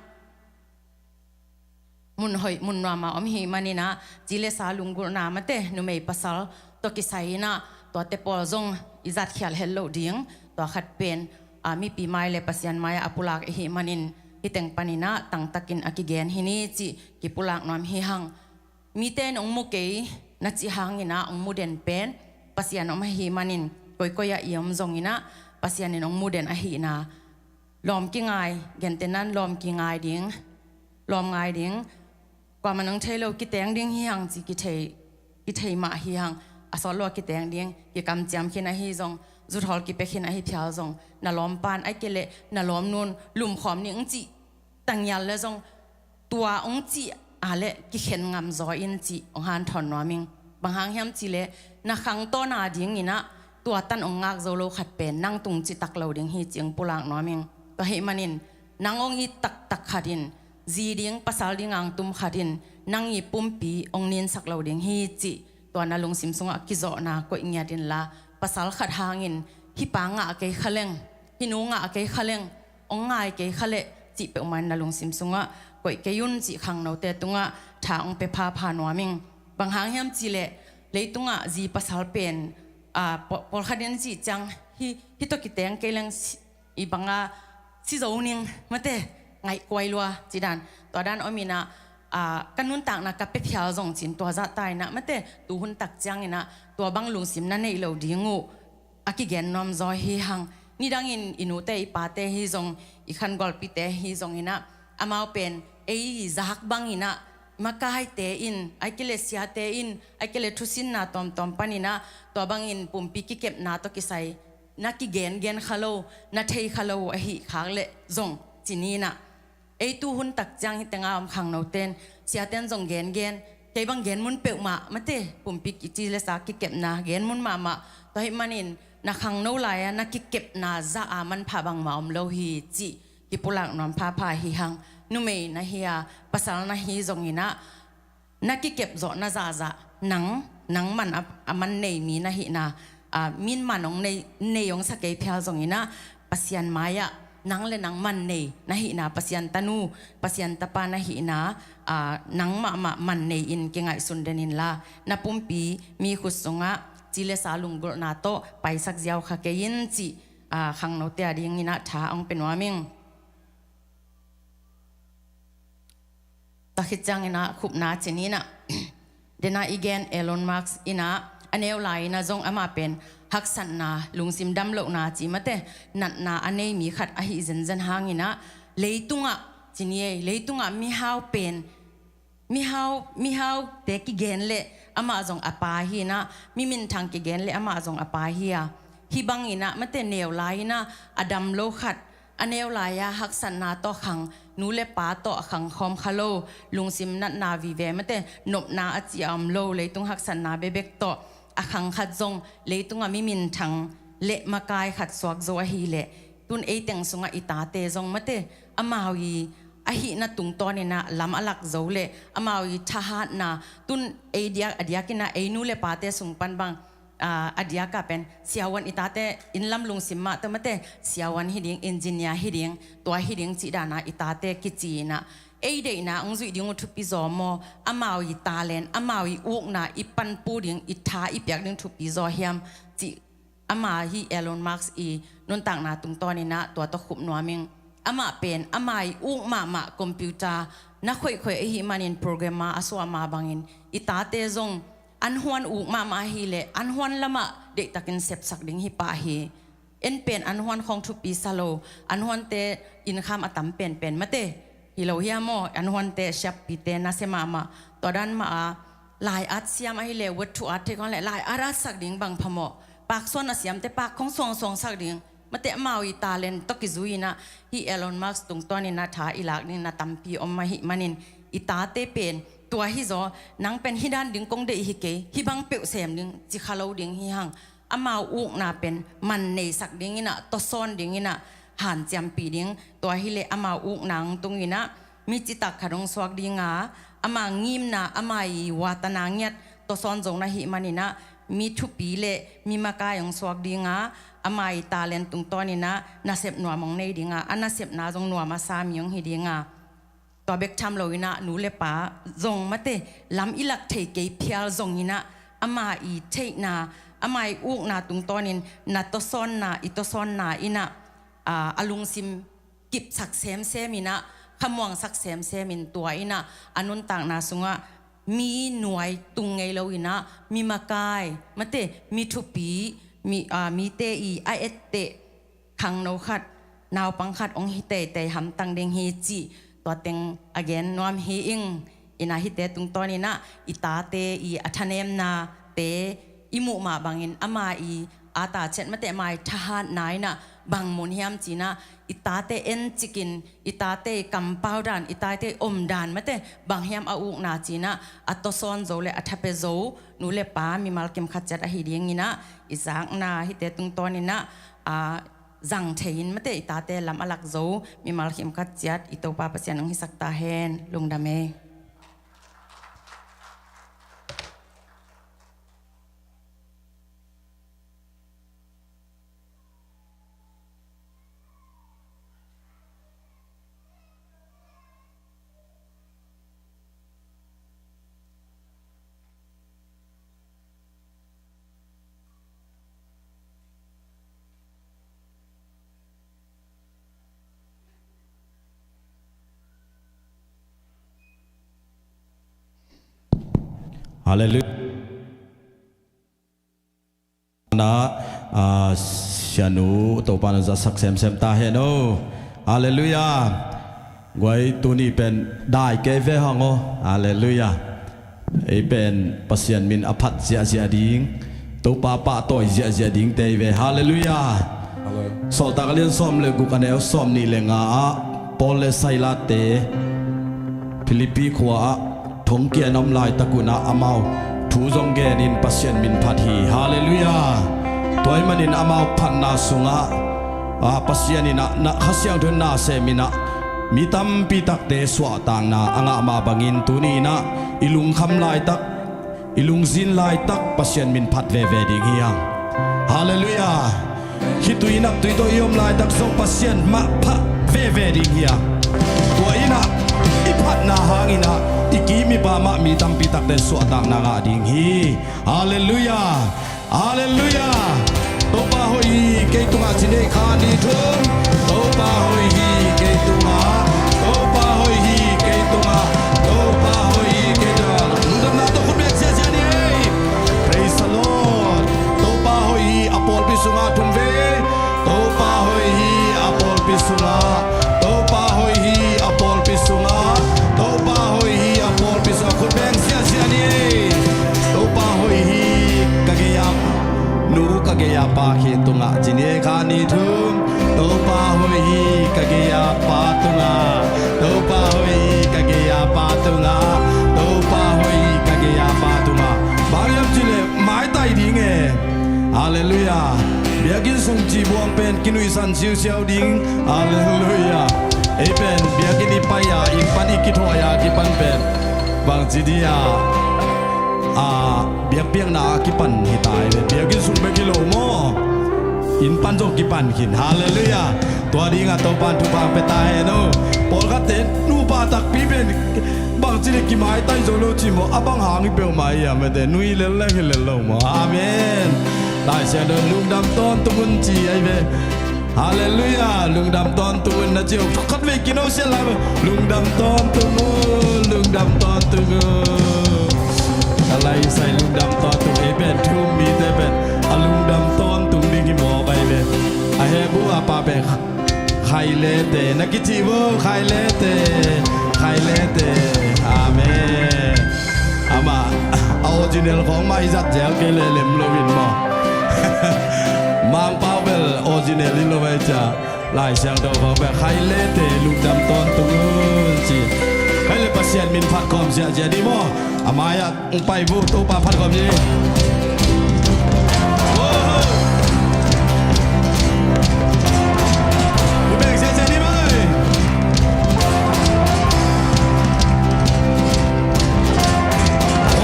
mun hoih mun nuama om hi maninah ci le sa lunggulhna mate numei pasal tawh kisai inah tuate pawl zong i zatkhial het loh ding. Tua khat pen, ah, mipi mai le Pasian mai-ah a pulak i hi manin hiteng paninah tangtakin a kigen hi ni cih kipulak nuam hi hang. Mite in ong mu kei na cih hanginah ong mu den pen Pasian om ahi manin koikoi ah i om zonginah Pasian in ong mu den ahihna lawm kingai, gentenan lawm kingai ding, lawm ngai ding. Kuaman ong thei lo kiteng ding hi hang ci kithei, kithei mah hi hang. A sawt lo a kiteng ding, kikamciam khin ahi zong, zuthawl kipia khin ahi phial zong, na lawm pan ai kei leh na lawm nun lumkhawm ning cih tangial le zong tua ong cih a le kikhen ngam zaw in cih ong hanthawn nuam ing. Bang hang hiam cih leh na khangtawna dinginah tua tan ong ngak zo lo khat pen nang tung citak lo ding hi cih ong pulak nuam ing. Tua hih manin nang ong it taktak khat in zi ding pasal ding ang tum khat in nang i pumpi ong ninsak lo ding hi cih tua na lungsim sungah kizawhna koih ngiat inla pasal khat hangin hih pa ngah kei kha leng, hih nu ngah kei kha leng, ong ngai kei kha leh cih peuhmah in na lungsim sungah koih kei un cih khangnote tungah tha ong pia phapha nuam ing. Bang hang hiam cih leh leitungah zi pasal pen, ah, paw-, pawlkhat in cih ciang hih, hih tawh kiteng kei leng si, i banga si zo ning mate ngaih kuai lua ci dan. Tua dan om inah, ah, ka nuntakna ka pia phial zong cin tua zahta inah mate tuhun tak cianginah tua bang lungsim na neih lo ding uh a kigen nuam zaw hi hang. Nidangin i nute i pate hi zong, i khangualpite hi zonginah amau pen ei zahak banginah makaite in ai kei leh siate in ai kei leh thusinna tawmtawm paninah tua bangin pumpi kikepna tawh kisai na kigengen kha lo, na thei kha lo ahi khak leh zong ci ninah. Ei tuhun tak ciang hitenga om khangnoten siaten zong gengen, kei bang gen mun peuhmah mate pumpi kici le sa kikepna gen mun mahmah. Tua hih manin na khangno lai-a na kikepna zah a manpha bangmah om lo hi cih kipulak nuam phapha hi hang. Numei na hi a pasal na hi zonginah na kikep zawh na zahzah nang, nang man a, a man nei mi na hihna, a, min man ong nei, nei ong sa kei phial zonginah Pasian mai-ah nang le nang man nei na hihna, Pasian tanu Pasian tapa na hihna, a, nang mahmah man nei in kingaihsun den inla na pumpi mi khut sungah ci le sa lunggulhna tawh paisak ziau kha kei in cih, a, khangnote a dinginah tha ong pia nuam ing. Tua khit cianginah khupna ci ninah dena i gen Elon Musk inah a neu lai inah zong amah pen haksatna lungsim damlohna ci mate natna a nei mi khat ahi zenzen hanginah leitungah ci ni ei, leitungah mihau pen mihau, mihaute kigen leh amah zong a pa hi inah, mi minthang kigen leh amah zong a pa hi a, hih banginah mate neu lai inah a dam lo khat, a neu lai-a haksatna tawh khang, nu le pa tawh a khang khawm kha lo, lungsim natna vive mate nopna a ci a om lo, leitung haksatna bekbek tawh a khang khat zong leitungah mi minthang le makai khat suak zo ahileh tun ei teng sungah i tate zong mate amau i ahihna tungtawninah lam a lak zo le amau i thahatna tun ei diak a diakinah ei nu le pate sung pan bang, ah, a diakah pen siavuan i tate inn lam lungsim mah tawh mate siavuan hi ding, engineer hi ding, tua hi ding cih danah i tate kici inah ei deihna hong zuih ding uh thupi zaw maw, amau i talent, amau i ukna i panpu ding, i tha i piak ding thupi zaw hiam cih ama hi Elon Musk i nuntakna tungtawninah tua tawh khup nuam ing. Amah pen ama i uk mahmah computer na khoihkhoih ahi manin programmer a suah mah bangin i tate zong an huan uk mahmah ahileh an huan lamah deihtakin sepsak ding hi pah hi. En pen an huan khawng thupi sa lo, an huante innkham a tam penpen mate hi lo hiam aw, an huante siappite nasia mahmah, tua dan mah a lai at siam ahileh word to at thei khawng leh lai at atsak ding bang phamawh, paksuan a siamte pak khawng suangsuangsak ding, Mate amau i talent tawh kizui inah, hih Elon Musk tungtawn inah tha i lak ding inah tampi om ahih manin, i tate pen tua hi zaw, nang pen hih dan ding kong deih hi kei, hih bang peuh sem ding ci kha lo ding hi hang. Amau ukna pen man neisak ding inah, tawsawn ding inah, hanciampih ding. Tua hileh amau ukna hong tung inah, mi citak khat hong suak dinga, ama ngimna, ama i watana ngiat tawsawn zo na hih man inah, mi thupi le mi makai hong suak dinga, ama i talent tungtawn inah nasep nuam hong nei dinga, a nasepna zong nuam a sa mi hong hi dinga. Tua bek tham lo inah, nu le pa zong mate, lam i lak thei kei phial zong inah, ama i theihna, ama i ukna tungtawnin na tawsawnna, i tawsawnna inah, a, a lungsim kipsak semsem inah, khamuangsak semsem in, tua inah a nuntakna sungah mi nuai tung ngei lo inah, mi makai, mate, mi thupi, mi, a, mite i a etteh khangno khat, naupang khat hong hi teitei hamtang ding hi cih, tua teng a gen nuam hi ing. Inah hihte tungtawn inah, i tate i a thanemnate i muh mah bangin, ama i a ta chet mate, ama i thahatna inah bang mun hiam ci inah, i tate encikin, i tate i kampau dan, i tate i omdan mate, bang hiam a ukna ci inah, a tawsawn zo le a thapia zo nu le pa mimal kim khat ciat ahi ding inah, i zakna hihte tungtawn inah, a, zang thei in mate, i tate lam a lak zo mimal kim khat ciat i Topa Pasian hong hisak ta hen. Lungdam ei. Halleluiah. Na, a, sianu Topa na zatsak semsem ta hen o. Halleluiah. Guai, tuni pen dai kei ve hang o. Halleluiah. Ei pen Pasian min a phat ziahziah ding, Topa pahtawi ziahziah ding tei ve. Halleluiah. Amen. Sawltak a lian sawm le guk, a neu sawm nih le nga ah, Paul le Silas te Philippi khua ah thongkia a om laitak un ah, amau thu zong genin Pasian min phat hi. Halleluiah. Tua ahih manin amau phatna sungah, a, Pasian in ah, na, Kha Siangtho in na sem in ah, mi tampi takte suahtakna a ngah mah bangin, tuni in ah i lungkham laitak, i lungzin laitak Pasian min phat veve ding hi hang. Halleluiah. Khitui naptui tawh i om laitak zong Pasian mah phat veve ding hi hang. Tua in ah i phatna hangin ah i kim i pam ah mi tampi takte suahtakna ngah ding hi. Halleluiah. Halleluiah. Topa hoih hi kei tungah ci ni ei, khat, nih, thum. Topa hoih hi kei tungah. Topa hoih hi kei tungah. Topa hoih hi kei tungah. Lungdamna tawh khut beng ziahziah ni ei. Praise the Lord. Topa hoih hi a pawlpi sungah thum vei. Topa hoih hi a pawlpi sungah. Topa hoih hi a pawlpi sungah. Topa hoih hi a pawlpi sungah. Khut beng ziahziah ni ei. Topa hoih hi ka gei-a nu, ka gei-a pa khit tungah ci ni ei, khat, nih, thum. Topa hoih hi ka gei-a pa tungah. Topa hoih hi ka gei-a pa tungah. Topa hoih hi ka gei-a pa tungah. Bang hiam cih leh maitai ding e. Halleluiah. Biakinn sung cibuang pen kinuihsan siusiau ding. Halleluiah. Ei pen biakinn i pai a, inn pan i kithuai a kipan pen bangci dia, a, biakpiakna a kipan hi ta hi ve. Biakinn sung bek hi lo maw, inn pan zong kipan khin. Halleluiah. Tua dingah Topa'n thupha pia ta hen o. Pawlkhatte nupa takpi pen bangci dia kimaitai zo lo ci maw, a bang hang hi peuhmah hi a, mate, nui lel leng hi lel lo maw. Amen. Laisiangtho in lungdam tawntung un ci ahi ve. Halleluiah. Lungdam tawntung un na ci uh. Khatvei kino sial lai ve. Lungdam tawntung un, lungdam tawntung un. A laisai lungdam tawntung. Ei pen thu-um mite pen a lungdam tawntung ding hi mawk ahi ve. A hehbu a pa pen Khailete na kici vo, Khailete, Khailete. Amen. Amah a original khawng mah i zat zel kei leh lem lo in maw. Mangpau bel original hi lo vai cia. Lai Siangtho bang bel khai lete lungdam tawntung un ci. Khai le Pasian min phat khawm ziahziah dih maw. A mai-ah hong pai uh, Topa phat khawm dih. Beng ziahziah dih maw.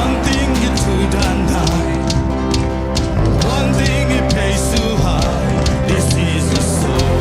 One thing you do done die. One thing you pay so high. This is the story.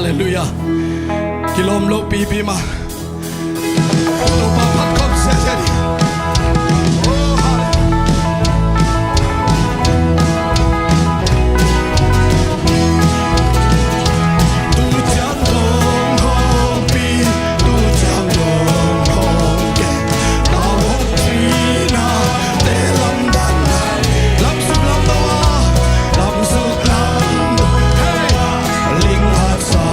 Halleluiah. Kilawm lo pipi mah. Topa phat khawm sia sia ding. Oh, halleluiah. Tu ciang dong hong pi, tu ciang dong hong ke, tau hong pi na te lam dan na, lam suk lam to a, lam suk lam to. Hey, ling hat sa.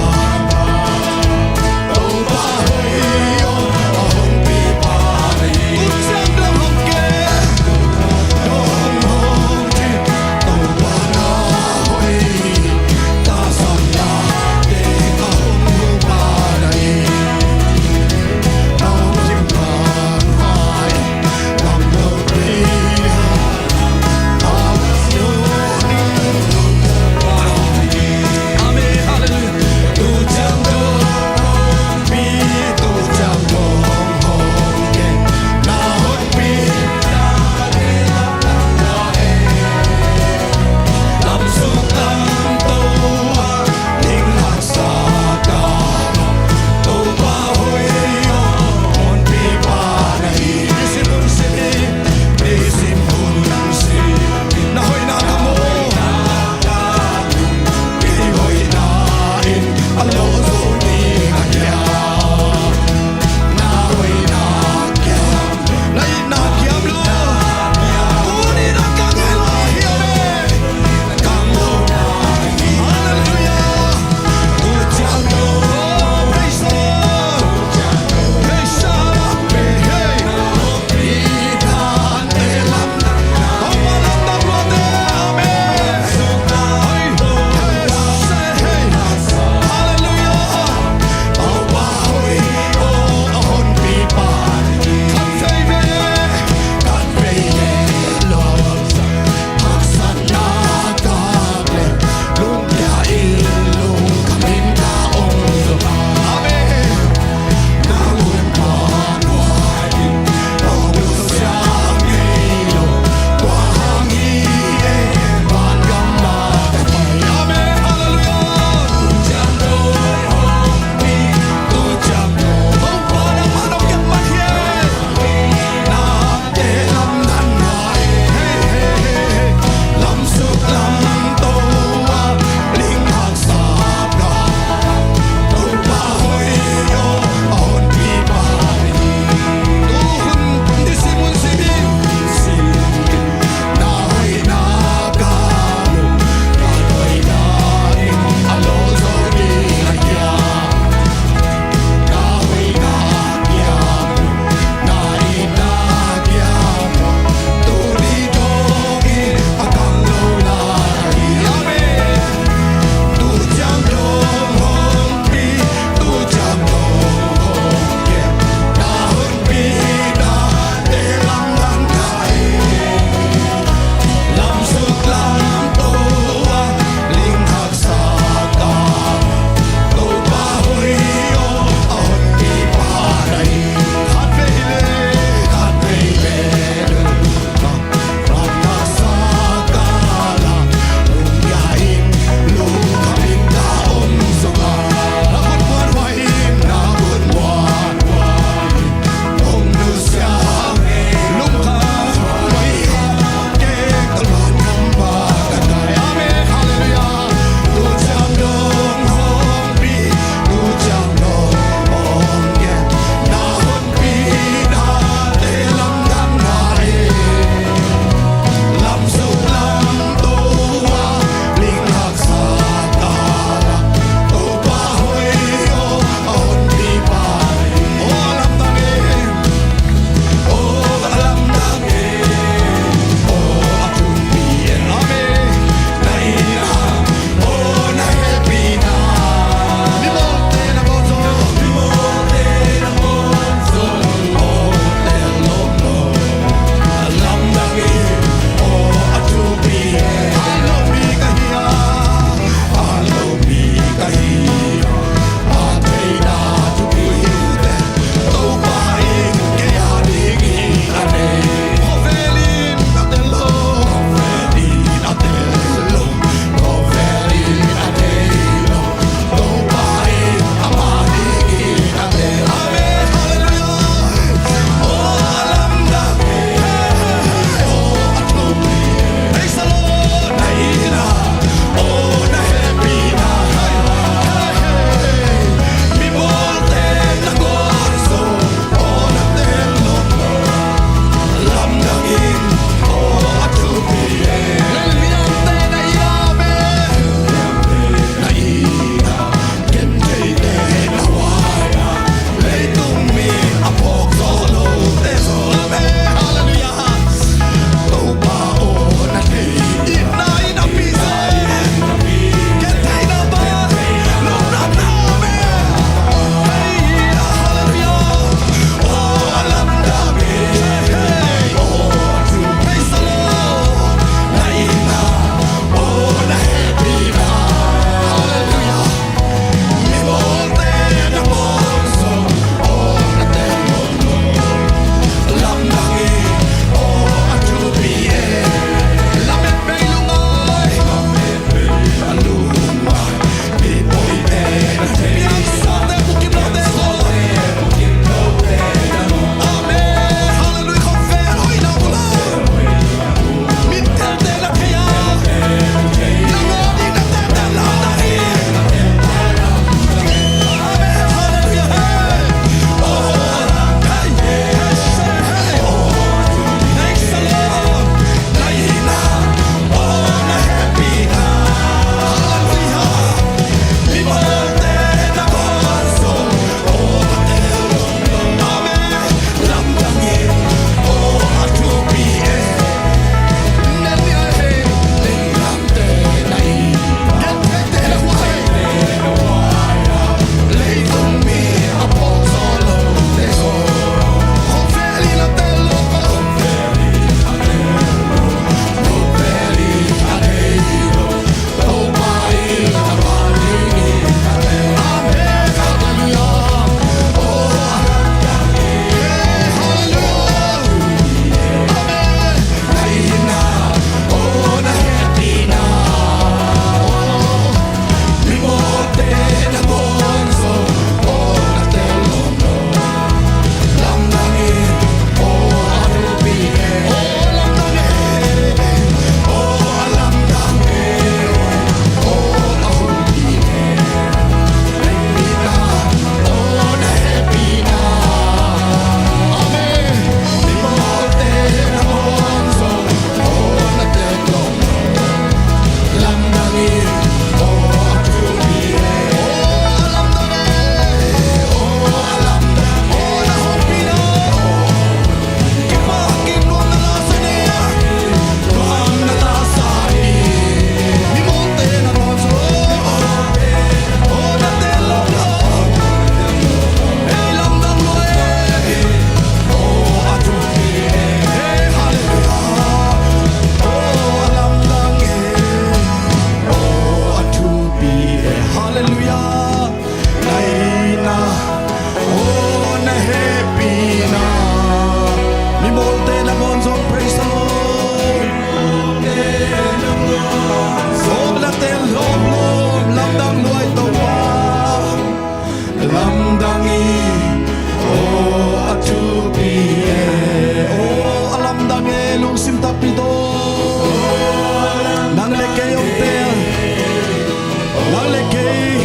Bang le kei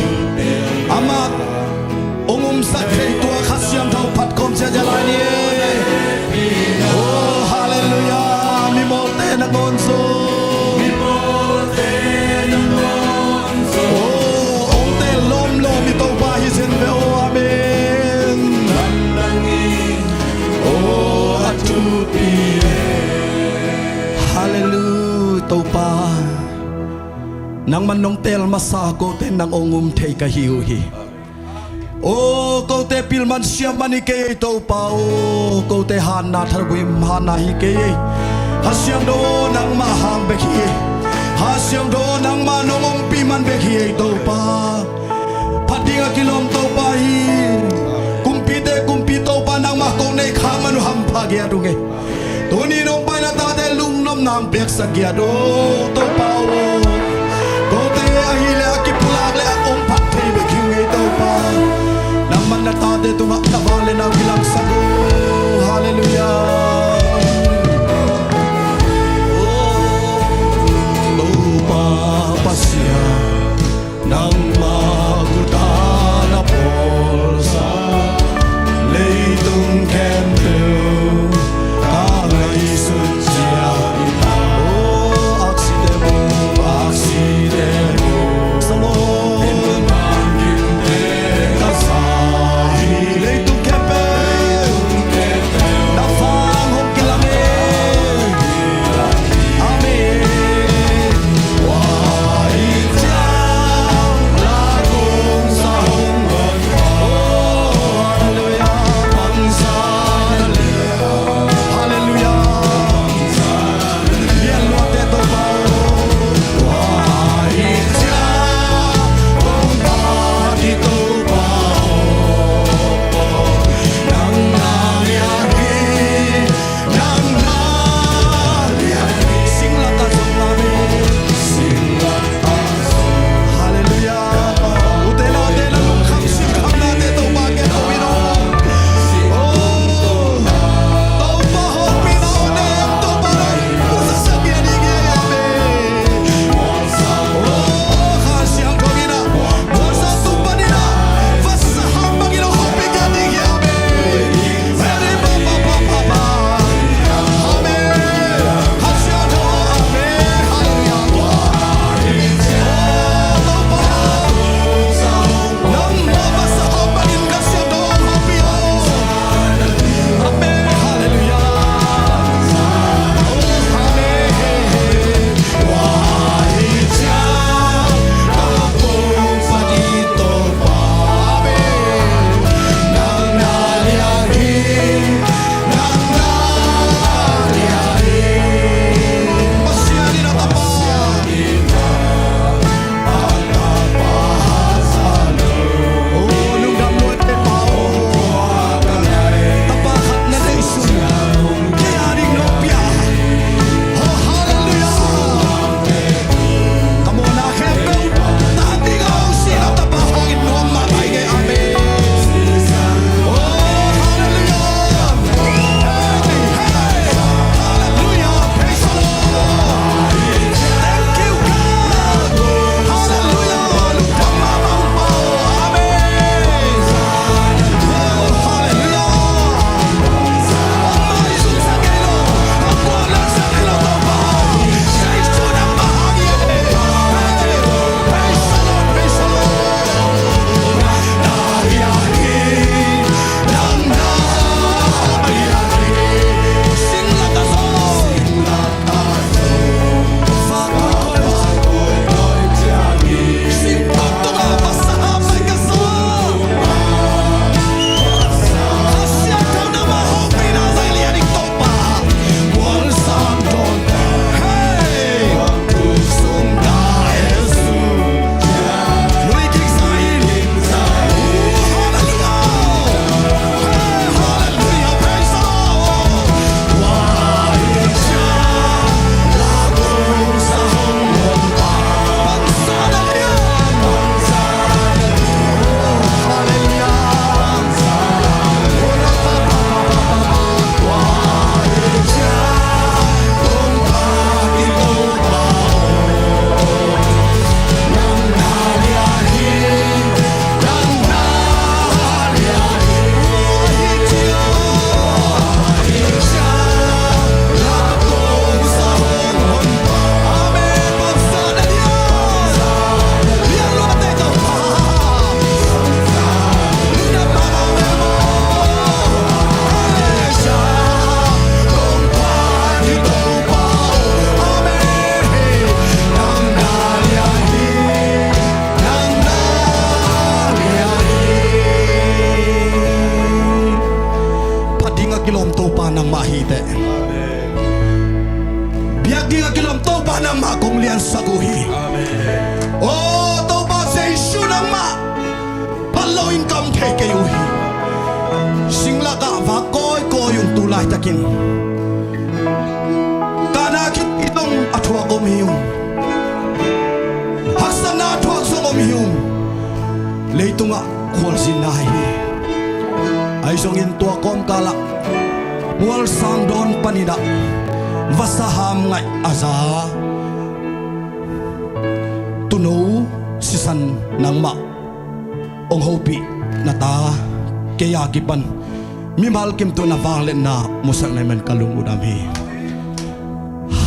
amah hong umsak thei tua Kha Siangtho phat khawm ciat lai ni. Oh, hallelujah. Mimawlte na ngawn zo. Oh, hong tel lawmlawm i Topa hi zen ve. Oh, amen. Oh, a thupi. Hallelujah, Topa. Nangman nong teel masa kote nang hong um thei ka hi uh hi. Aw, kote pilman siamman hi kei ei Topa aw. Kote hanna thabuim hanna hi kei ei. Kha Siangtho nangmah hang bek hi. Kha Siangtho nangmah nong ompih man bek hi ei Topa. Phat ding a kilawm Topa hi. Kumpite kumpi Topa nangmah kong nei khak man uh hampha giat ung ei. Tuni nong paina tate lungnopna hong piaksak giat aw Topa aw. Kote ahileh a kipulak le a hong phat thei bek hi ung ei Topa. Nangman na tate tungah na vang le nau kilangsak aw. Hallelujah. Aw Topa Pasian, nangmah guta na pawlsa, leitung khempeuh a ngaihsut ciat hi ta. Aw, aksite mu, aksite mu, Solomon, in bangkimte ka sa hi. Leitung khempeuh na fang hong kilang e. Amen. Topa hi teh. Biakinn a kilawm Topa nangmah kong liansak uh hi. Aw Topa Jesu, nangmah phat loin ka om thei kei uh hi. Singlakah vak kawikawi ung, tu laitakin. Kahna khit i tong a thuak om hi ung. Haksatna a thuak zong om hi ung. Leitungah khualzinna hi. Ahi zongin tua kawmkalah mualsang dawn paninah vasa ham ngaih a za tuuno sisan nangmah hong hopih na ta, kei a kipan mimal kim tawh na vangliatna musak na hih man ka lung uh dam hi.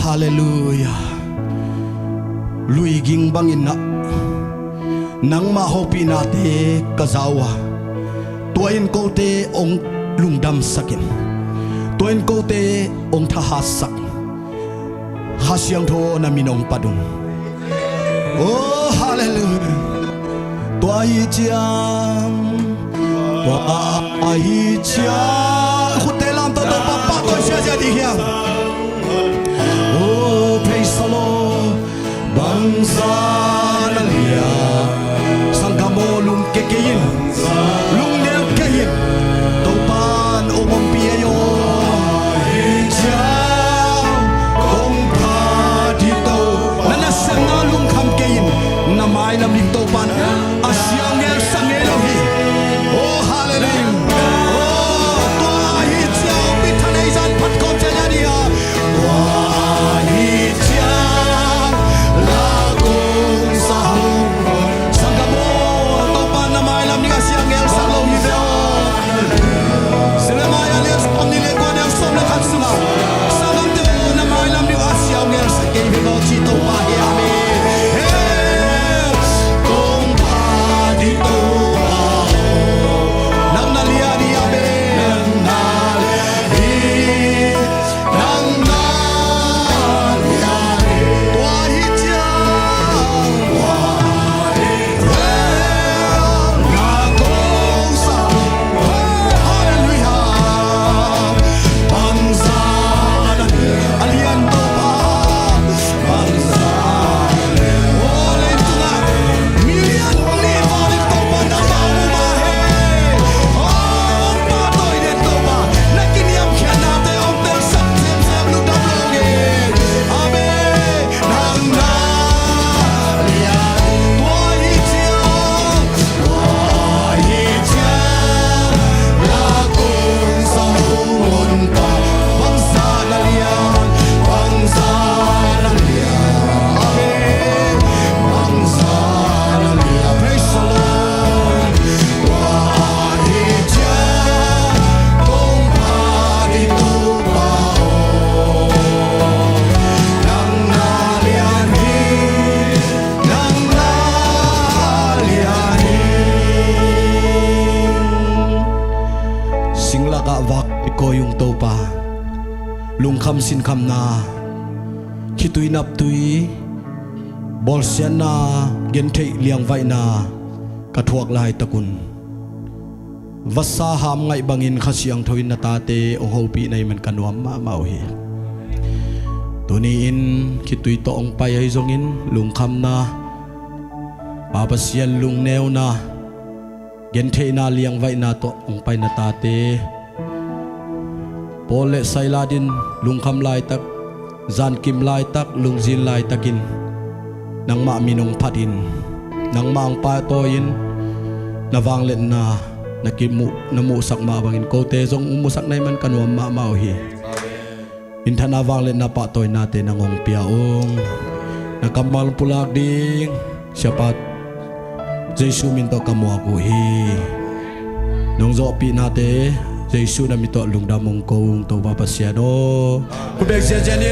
Halleluiah. Luiging bangin ah nangmah hopihnate ka za uh a, tua in kote hong lungdamsak in, tua in kote hong thahatsak. Kha Siangtho na min hong pat ung. Oh, halleluiah. Tua hi ciang, tua hi ciang, khutte lam tawh Topa pahtawi ziazia ding hiam? Oh, praise the Lord. Bangzah na lian, sanggam aw, lungke kei in, lungneu kei in. Topa'n hong ompih ei aw. Hi ciang kong phat hi Topa. Na nasepna lungkham kei in, na mailam ding Topa'n a siang ngelsak ngei lo hi. Oh, halleluiah. Oh, tua hi ciang, mi thanei zan phat kawm ciang a ding a. Tua hi ciang la kong sa hong. Sanggam aw, Topa na mailam ding a siang ngelsak lo hi ve aw. Jeremiah lian sawm nih le kua neu sawm le khat sungah, sanggamte aw, na mailam ding a siang ngelsak kei ve aw, ci Topa hi a, amen. Kong phat hi Topa aw. Nang na lian hi a, amen. Nang na lian hi. Nang na lian hi. Tua hi ciang. Tua hi ciang. Halleluiah. Bangzah na lian, a lian Topa. Bangzah na lian. Aw, leitungah milian nih val in Topa nangmah hong om mah hi. Aw, hong pahtawi den Topa, na kiniamkhiatnate hong telsak semsem, lungdam lo ing. Amen. Nang na lian, tua hi ciang, tua hi ciang, la kong sa hong honpa. Bangzah na lian, bangzah na lian. Amen. Bangzah na lian. Praise the Lord. Tua hi ciang kong phat hi Topa aw. Nang na lian hi, nang na lian hi. Singlakah vak i kawi ung Topa. Lungkham sinkhamna, khitui naptui, bawlsiatna, gentheih liangvaihna ka thuak laitak un, vasa ham ngaih bangin Kha Siangtho in na tate hong hopih na hih man ka nuam mahmah uh hi. Tuni-in khitui tawh hong pai ahi zongin lungkhamna, Pa Pasian lungneuna, gentheihna liangvaihna tawh hong pai na tate, Paul le Silas in lungkham laitak, zankim laitak, lungzin laitakin nangmah min hong phatin, nangmah hong pahtawi-in, na vangliatna na kimuh, na muhsak mah bangin kote zong hong muhsak na hih man ka nuam mahmah uh hi. Minthanna, vangliatna, pahtawinate nang hong pia ung. Na kammal pulak ding Siapa Jesu min tawh ka muak uh hi. Nong zawhpihnate Jesu na min tawh lungdam hong ko ung, Topa Pasian aw. Khut beng ziahziah ni.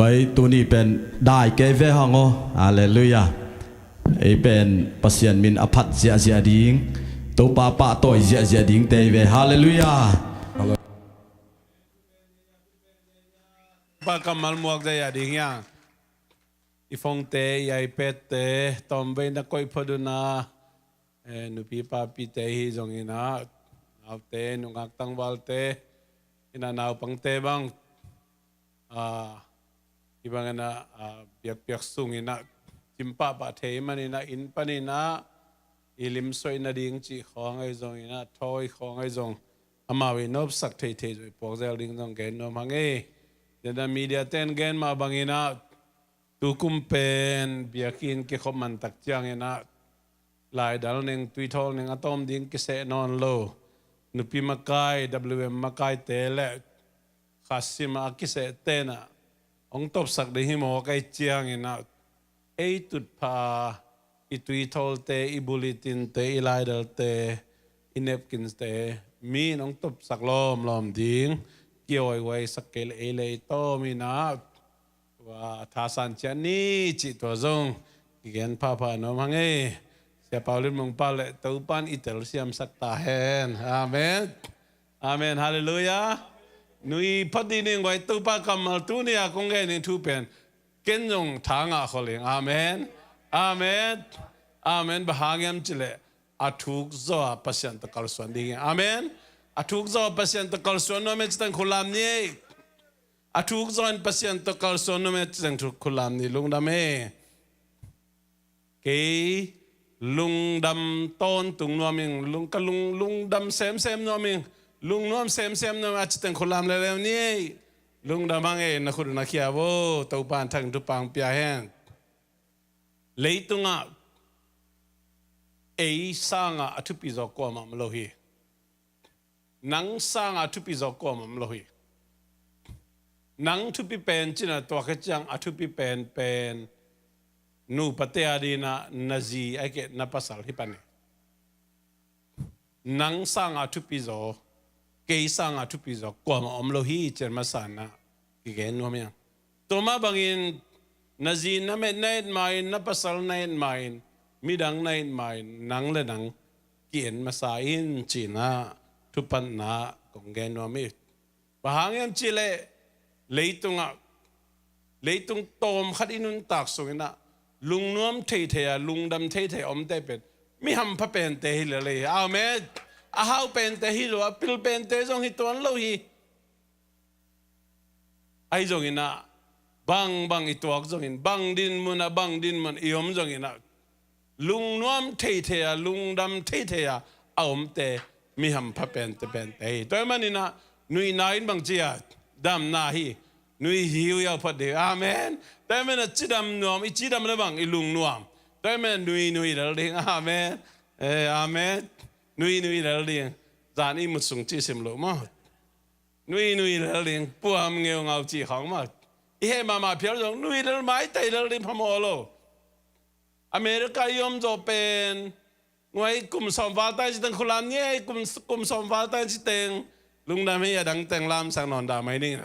Pai, tuni pen dai kei ve hang aw. Halleluiah. Ei pen Pasian min a phat ziahziah ding, Topa pahtawi ziahziah ding tei ve. Halleluiah. Pa kammal muak ziahziah ding hiang. I phone te, i iPad te, tawmvei na koih phot un ah, eh, nupi papi te hi zongin ah, naute, nungak tangvalte, inn ah naupangte bang, ah, i bangin ah, ah, biakpiak sungin ah, cimpahpah thei manin ah, inn panin ah, i limsuaih nading cih khawng ahi zongin ah, thawi khawng ahi zong, amau i nopsak theithei zong i puak zel ding zong gen nuam hang ei. Tua in ah media ten gen mah bangin ah, tukum pen biakinn kikhop mantak ciangin ah, laidal ning, tuithawl ning a tawm ding kiseh nawn lo. Nupi makai, W M makaite le khasim a kiseh ten ah hong topsak ding hi mawk ahih ciangin ah, ei tutphah a, i tuithawlte, i bulletin te, i laidalte, i napkins te, mi in hong topsak lawmlawm ding, kiawihuaisak kei leh ei le ei tawm in ah, tua a thasan ciat ni cih tua zong kigen phapha nuam hang ei. Sia Pau Lin Mung pa le Topa'n i telsiamsak ta hen. Amen. Amen. Halleluiah. Nui phot dih ning guai, Topa kammal tuni a kong gen ning thu pen ken zong tha ngah khol ing. Amen. Amen. Amen. Bang hang hiam cih leh a thuk zaw a Pasian tawh kalsuan ding hi. Amen. A thuk zaw a Pasian tawh kalsuan nuam ei, ci teng khut lam ni ei. A thuk zaw in Pasian tawh kalsuan nuam ei, ci teng khut lam ni. Lungdam ei. Kei lungdam tawntung nuam ing, lung, ka lung, lungdam semsem nuam ing, lungnuam semsem nuam ing, a ci teng khut lam leuleu ni ei. Lungdam hang ei, na khut uh na khia vo, Topa'n thang thupha pia hen. Leitungah ei sangah a thupi zaw kuamah om lo hi. Nang sangah a thupi zaw kuamah om lo hi. Nang thupi pen cih in ah, tua khit ciang a thupi penpen nupate a dingin ah na zi ahih kei leh na pasal hi pan hi. Nang sangah a thupi zaw, kei sangah a thupi zaw kuamah om lo hi, ci-in masa in ah kigen nuam hi hang. Tua mah bangin na zi na met na et ma-in, na pasal na et ma-in, midang na et ma-in, nang le nang ki-en masa in, ci-in ah thupatna kong gen nuam hi. Bang hang hiam cih leh leitungah, leitung tawmkhat i nuntak sungin ah lungnuam theithei a, lungdam theithei a omte pen mi hampha pente hi lel hi. Amen. A hau pente hi lo, a pil pente zong hi tuan lo hi. Ahi zongin ah, bangbang i tuak zongin, bang dinmun ah, bang dinmun i om zongin ah, lungnuam theithei a, lungdam theithei a, a omte mi hampha pente pente hi. Tua ahih manin ah, nuihna in bang ci a, damna hi, nui hiuhiau phot ding. Amen. Tua ahih manin ah cidam nuam, i cidam le bang i lungnuam. Tua ahih manin ah nui nui lel ding. Amen. Eh, amen. Nui nui lel ding. Zan i mut sung cih sim lo maw. Nui nui lel ding, puam ngeungau cih khawng maw. I heh mahmah phial zong nui lel, maitai lel ding phamawh lo. America i om zawh pen, nguai kum sawm val ta in ci teng, khulam ni ei, kum, kum sawm val ta in ci teng, lungdam hi, a dang teng lamsang nawn dah mai ning.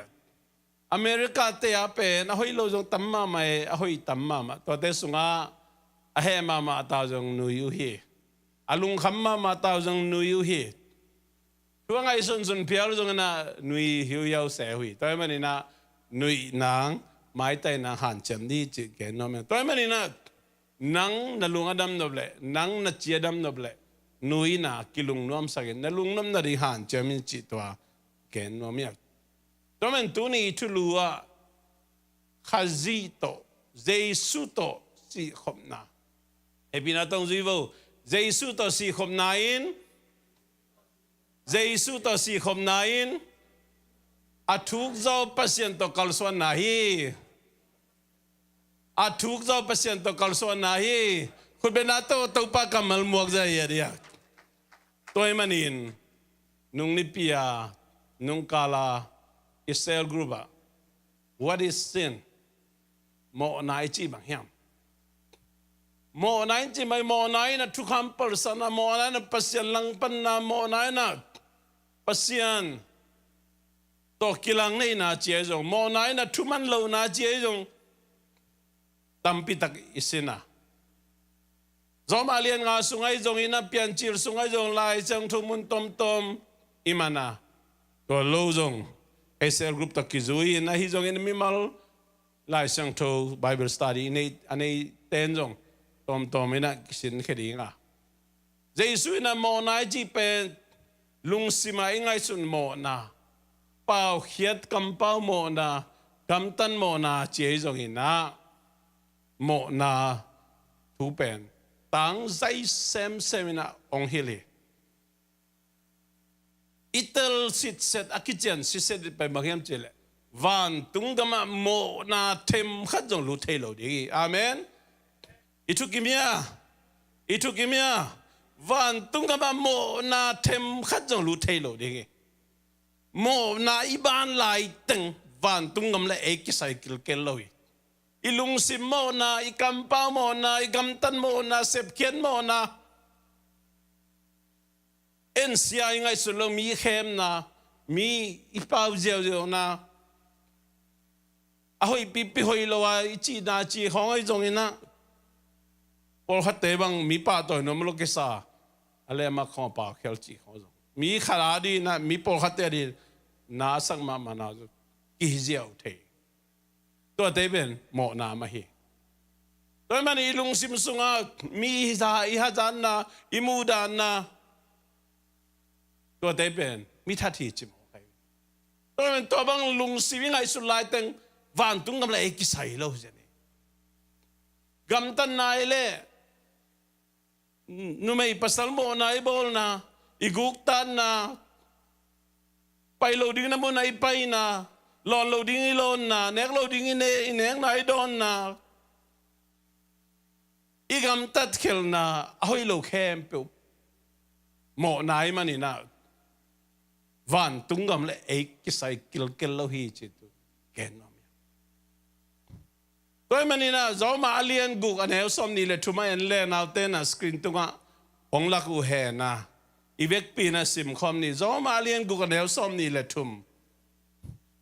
America te ah pen a hoih lo zong tam mahmah ei, a hoih tam mahmah. Tuate sungah a heh mahmah ta uh zong nui uh hi. A lungkham mahmah ta uh zong nui uh hi. Thu a ngaihsunsun phial zongin ah nui hiuhiau se uh hi. Tua ahih manin ah nuih nang, maitai nang hanciam ni cih gen nuam hi. Tua ahih manin ah nang na lung a dam nop leh, nang na ci a dam nop leh, nuihna kilungnuamsak in, na lungnopna ding hanciam in cih tua gen nuam hi. Tua ahih manin tuni thulu ah Khazih tawh, Jesu tawh sihkhopna, hehpihna tawh hong zui vo. Jesu tawh sihkhopna in, Jesu tawh sihkhopna in a thuk zaw Pasian tawh kalsuanna hi. A thuk zaw Pasian tawh kalsuanna hi. Khutbetna tawh Topa kammal muak zia hi a dia. Tua ahih manin nung nipi a, nung kal a, i cell group ah, what is sin? Mawhna i cih bang hiam? Mawhna in cih mai, mawhna in a thukham palsatna, mawhna in a Pasian langpanna, mawhna in a Pasian tawh kilang neihna ci ahi zong, mawhna in a thuman lohna ci ahi zong tampitak i sin a. Rom a lian nga sung ahi zongin a, Piancil sung ahi zong, Lai Siangtho mun tomtom i man a, tua lo zong S L group tawh kizui in ahi zongin mimal Lai Siangtho Bible study i nei, a nei ten zong tomtom in a kisin khe ding a. Jesu in a mawhna i cih pen lungsima i ngaihsun mawhna, paukhiat kampau mawhna, gamtan mawhna ci ahi zongin a, mawhna thu pen tangzai semsem in a hong hilh hi. I tel sitset, a kician sitset pen bang hiam cih leh, vantung gamah mawhna themkhat zong lut thei lo ding hi. Amen. I thukim hia? I thukim hia? Vantung gamah mawhna themkhat zong lut thei lo ding hi. Mawhna i ban laiteng vantung gam le ei kisai kilkel lo hi. I lungsim mawhna, i kampau mawhna, i gamtan mawhna, sepkhiat mawhna, ensia i ngaihsun lo, mi khemna, mi i pau ziauziauna, a hoih pipi hoih lo a i cihna cih khawng ahi zongin a, pawlkhatte bang mi pahtawi nuam lo kisa, a lem a khawng a paukhial cih khawng zong, mi khat a ding in a, mi pawlkhatte a ding in na a sak mahmahna zong kihi ziau thei. Tuate pen mawhna mah hi. Tua ahih manin i lungsim sungah mi i za, i hazatna, i muhdanna, tuate pen mi that hi ci mawk hi. Tua ahih manin tua bang lungsim i ngaihsut laiteng vantung gam le ei kisai lo hi zen hi. Gamtatna i leh numei pasal mawhna i bawlna, i guktatna, pai lo ding na mun ah i paina, lawn lo ding i lawnna, nek lo ding i ne, i nekna i dawnna, i gamtat khelna, a hoih lo khempeuh mawhna ahih manin a, vantung gam le ei kisai kilkel lo hi ci tu gen nuam hi. Tua ahih manin a, Rom a lian guk a neu sawmnih le thum a en leh, naute in a screen tungah hong lak uh hen a, i vekpi in a simkhawm ni. Rom a lian guk a neu sawmnih le thum.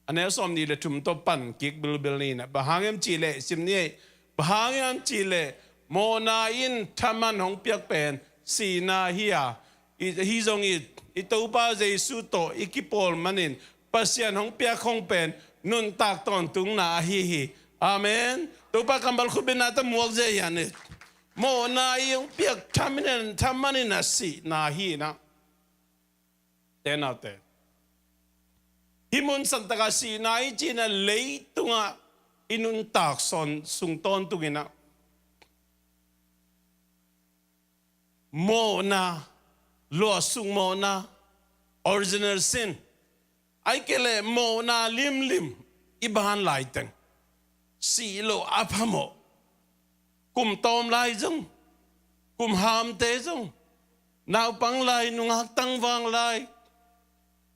A neu sawmnih le thum tawh pan kik bilbil ni in a, bang hang hiam cih leh, sim ni ei, bang hang hiam cih leh mawhna in thaman hong piak pen sihna hi a, i, hi zong i, i Topa Jesu tawh i kipawl manin Pasian hong piak khong pen nuntak tawntungna ahi hi. Amen. Topa kammal khut bengna tawh muak ziau hi a ni. Mawhna i hong piak thaman in, thaman in a sihna hi na. Te naute, hih mun santak a sihna i cih in a, leitungah i nuntak sawn sung tawntung in a, mawhna, luahsuk mawhna, original sin, ahih kei leh mawhna limlim i ban laiteng, sih loh a phamawh. Kum tawm lai zong, kum hamte zong, naupang lai, nungak tangval lai,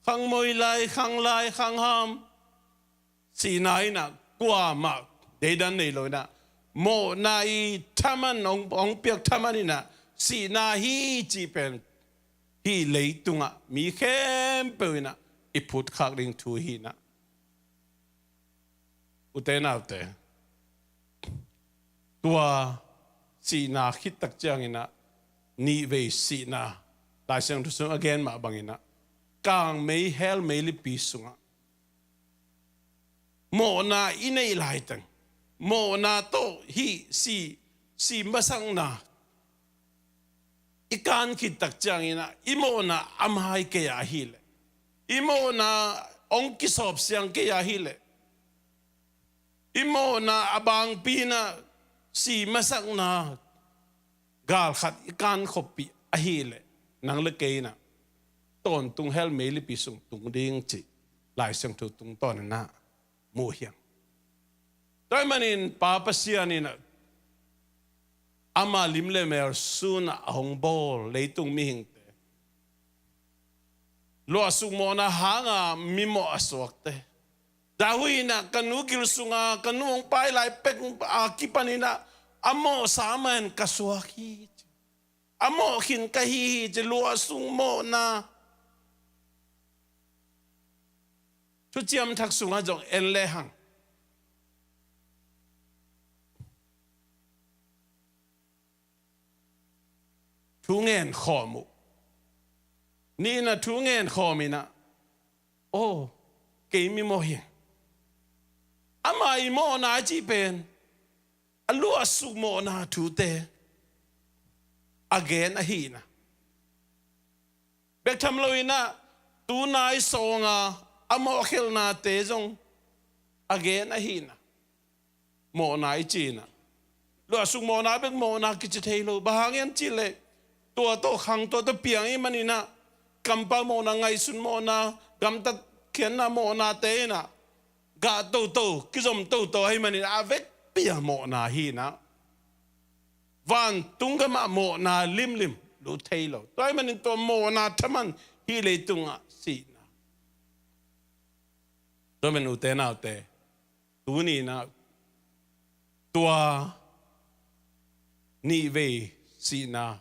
khangmoi lai, khang lai, khang ham, sihna in a kuamah deidan nei lo in a, mawhna i thaman hong, hong piak thaman in a, sihna hi cih pen hih leitungah mi khempeuh in a i phutkhak ding thu hi na. Ute naute, tua sihna khit tak ciangin a, nihvei sihna, Lai Siangtho sung a gen mah bangin a, kangmei hell meilipi sungah mawhna i neih laiteng, mawhna tawh hih si, si masakna i kan khit tak ciangin a, i mawhna a mai kei a hih leh, i mawhna hong kisawp siang kei a hih leh, i mawhna a bangpi in a, si masakna galkhat i kan khoppih ahih leh, nang le kei in a tawntung hell meilipi sung tung ding cih Lai Siangtho tungtawn in a mu hi hang. Tua ahih manin Pa Pasian in a, ama lim le mel sun a hong bawl leitung mihingte, luahsuk mawhna hanga mimawh a suakte, David in a, ka nu gil sunga ka nu hong pai lai pek a kipanin a, a mawhsa man ka suak hi ci, a mawh khin ka hi hi ci, luahsuk mawhna. Thuciam Thak sungah zong en lehang, thu ngen khawm uh. Nihna thu ngen khawm inah, aw, kei mimawh hi. Ama i mawhna i cih pen a luahsuk mawhna thute a gen ahihna. Bek tham loinah tunai sawnga a mawhkhelhnate zong a gen ahihna. Mawhna i cinah, luahsuk mawhna bek mawhna kici thei lo. Bang hang hiam cihleh tua tawh khang, tua tawh piang ahih maninah, kampau mawhna, ngaihsun mawhna, gamtat khiatna mawhnate inah gah toto, kizom toto ahih maninah a vekpi a mawhna hinah, vantung gamah mawhna limlim lut thei lo. Tua ahih manin tua mawhna thaman hih leitungah sihna. Tua men ute naute, tuninah tua nihvei sihna,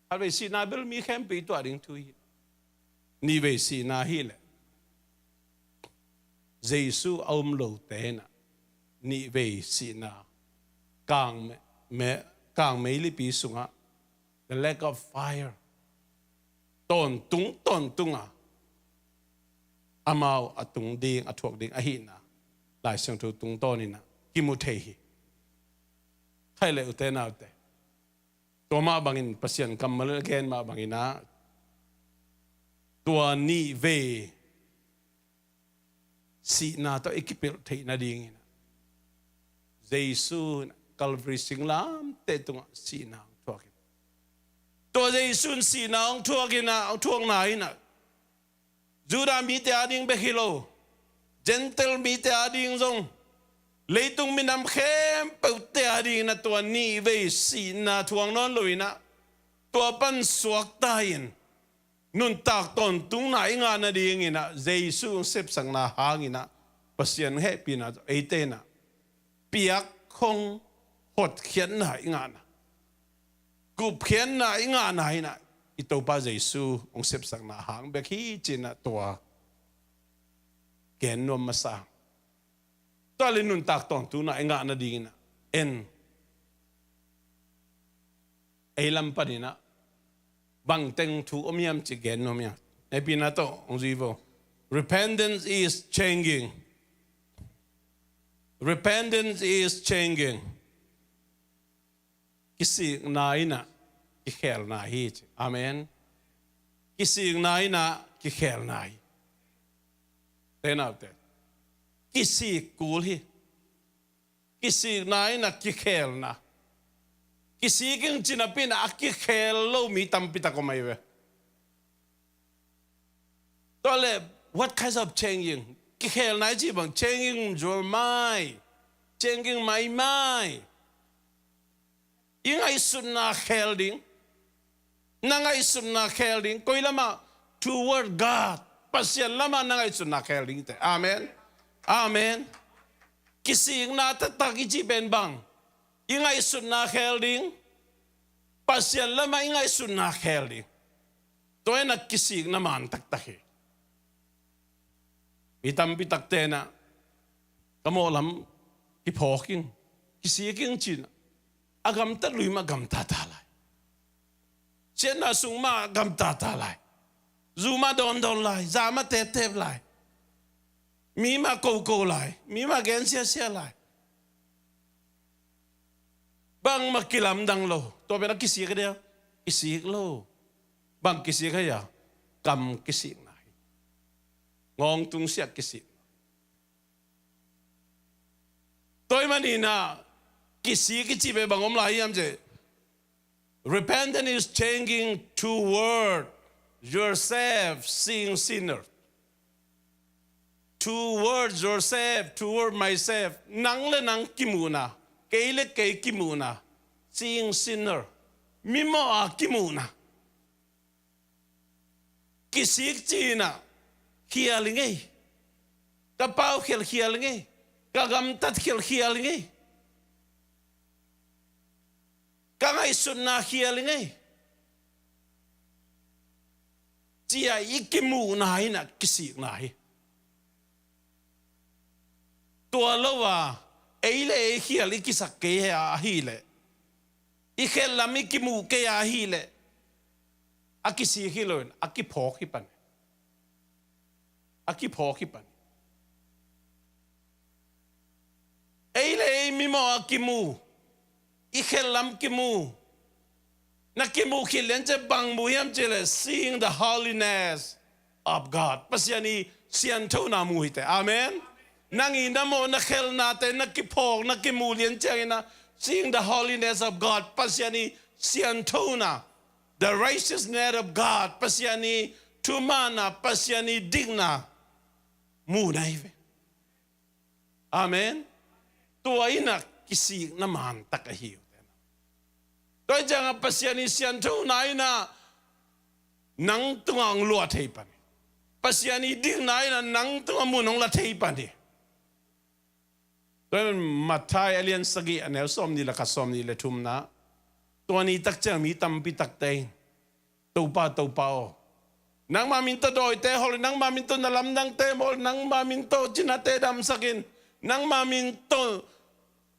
khatvei sihna bel mi khempeuh i tuah ding thu hi. Nihvei sihna hileh Jesu a um lote inah nihvei sihna, kangme, me, kangmei lipi sungah the lake of fire, tawntung tawntunga amau a tung ding, a thuak ding ahihna Lai Siangtho tungtawninah kimu thei hi. Khaile ute naute, tua mah bangin Pasian kammal a gen mah banginah tua nihvei sihna tawh i kipelh theih nadingin Jesu in Calvary singlamteh tungah sihna hong thuakin, tua Jesu in sihna hong thuakinah, hong thuakna inah Judah mite ading bek hi lo, Gentile mite ading zong, leitung minam khempeuhte adinginah tua nihvei sihna thuak nawn loinah, tua pan suakta-in nuntak tawntungna i ngah nadinginah Jesu hong sepsakna hanginah Pasian hehpihna eite inah piak hong hotkhiatna i ngahna, kupkhiatna i ngahna hinah i Topa Jesu hong sepsakna hang bek hi cinah tua gen nuam masa. Tua le nuntak tawntungna i ngah nadinginah en, ei lam paninah bangteng thu om hiam cih gen nuam hiam? Hehpihna tawh hong zui vo. Repentance is changing. Repentance is changing. Kisikna inah kikhelna hi ci. Amen. Kisikna inah kikhelna hi. Tenaute, kisik kul hi. Kisikna inah kikhelna. Kisik ing ci napi inah a kikhel lo mi tampitak om ahi ve. Tua le, what kinds of changing? Kikhelna i cih bang, changing your mind, changing my mind. I ngaihsutna khel ding. Na ngaihsutna khel ding. Koi lamah? Toward God. Pasian lamah na ngaihsutna khel ding te. Amen. Amen. Kisikna taktak i cih pen bang? I ngaihsutna khel ding. Pasian lamah i ngaihsutna khel ding. Tua inah kisikna man taktak hi. Mi tampi takte inah ka mawhlam kiphawk ing, kisik ing cinah a gamtat lui mah gamtata lai. Siatna sung mah gamtata lai. Zu mah dawndawn lai. Za mah teptep lai. Mi mah koko lai. Mi mah gensiasia lai. Bangmah kilamdang lo. Tua pen a kisik a dia? Kisik lo. Bang kisik a dia? Kam kisikna hi. Ngawng tungsiah kisik. Tua ahih maninah kisik i cih pen bang om lai hiam cih? Repentance is changing toward yourself, seeing sinner. Toward yourself, toward myself. Nang le nang kimuhna, kei le kei kimuhna. Seeing sinner. Mimawh a kimuhna. Kisik cinah khial i ngei. Ka pau khial khial i ngei. Ka gamtat khial khial i ngei. Ka ngaihsutna khial i ngei. Cia i kimuhna inah kisikna hi. Tua lo a, ei le ei khial i kisak kei a ahih leh, i khelh lam i kimuh kei a ahih leh, a kisik hi loin a kiphawk hi pan hi. A kiphawk hi pan hi. Ei le ei mimawh a kimu, i khelh lam kimu. Na kimuh khit lian ciang bang mu hiam cih leh, seeing the holiness of God. Pasian i sianthona mu hi teh. Amen. Nang i na mawh na khelhnate na kiphawk na kimuh lian ciangin ah, seeing the holiness of God, Pasian i sianthona, the righteousness of God, Pasian i thumanna, Pasian i dikna mu na hi ve. Amen. Tua in ah kisikna man tak ahi uh. Tua hi ciangah Pasian i sianthona in ah nang tungah hong luah thei pan hi. Pasian i dikna in ah nang tungah mun hong la thei pan hi. Tua in Matthai a lian sagih a neu sawmnih le khat, sawmnih le thumna. Tua ni tak ciang mi tampi takte in, "Topa, Topa aw, nangma min tawh dawite hawlin, nangma min tawh na lamdangte bawl, nangma min tawh cinate damsakin, nangma min tawh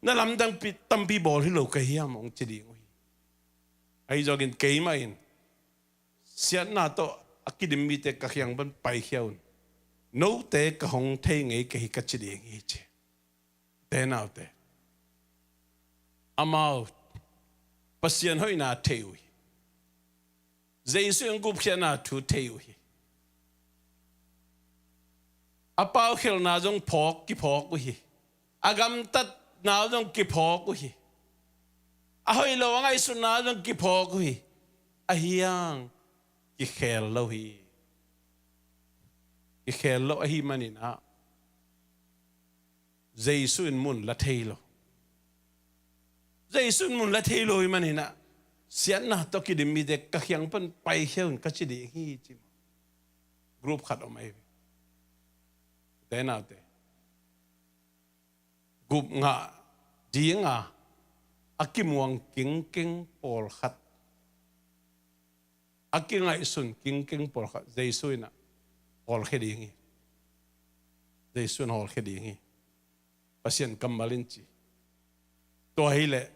na lamdang pi-, tampi bawl hi lo ka hiam?" hong ci ding uh hi. Ahi zongin keimah in siatna tawh a kidim mite ka kiang pan paikhia un. Note ka hong thei ngei ka hi ka ci ding hi ci. Te naute, amau Pasian hoihna thei uh hi. Jesu in gupkhiatna thu thei uh hi. A paukhelhna zong phawk, kiphawk uh hi. A gamtatna zong kiphawk uh hi. A hoih lo a ngaihsutna zong kiphawk uh hi. Ahi hang kikhel lo hi. Kikhel lo ahih manin ah Jesu in mun la thei lo. Jesu in mun la thei lo ahih manin ah, siatna tawh kidim mite ka kiang pan paikhia un ka ci ding hi ci maw. Group khat om ahi ve. Te naute, gup ngah dinga a kimuang kingkeng pawlkhat, a kingaihsun kingkeng pawlkhat Jesu in ah hawlkhia ding hi. Jesu in hawlkhia ding hi. Pasian kammal in ci. Tua hileh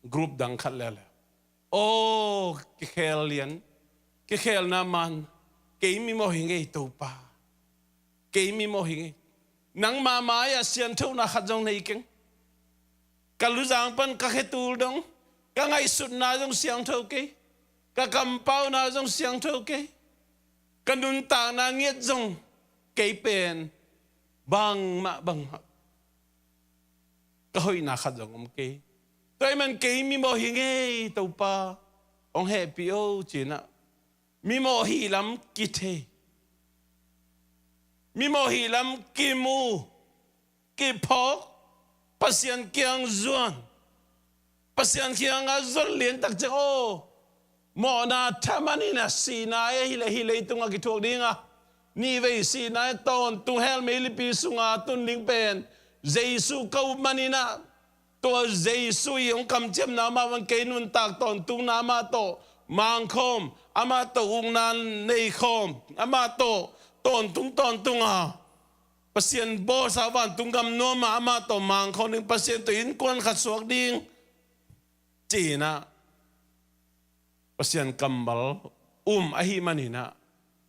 group dang khat leuleu, "Aw, kikhel lian, kikhelna man, kei mimawh hi ngei Topa. Kei mimawh hi ngei. Nangma mai-ah sianthona khat zong nei keng. Ka luzang pan ka khetul dong, ka ngaihsutna zong siangtho kei, ka kampauna zong siangtho kei, ka nuntakna ngiat zong kei pen bangmah bangmah, ka hoihna khat zong om kei. Tua ahih man kei mimawh hi ngei Topa, hong hehpih o," ci-in ah mimawh hih lam kithei, mimawh hih lam kimu, kiphawk, Pasian kiang zuan, Pasian kiangah zon lian tak ciang, aw, mawhna thaman in ah sihna e, hileh hih leitungah kithuak ding a, nihvei sihna e, tawntung hell meilipi sungah tun ding pen Jesu ka up manin ah, tua Jesu i hong kamciamna, amah van kei nuntak tawntungna, amah tawh mangkhawm, amah tawh ukna neikhawm, amah tawh tawntung tawntung a, Pasian bawlsa vantung gam nuam ah amah tawh mangkhawm ding, Pasian tawh innkuan khat suak ding, ci-in ah Pasian kammal um ahih manin ah,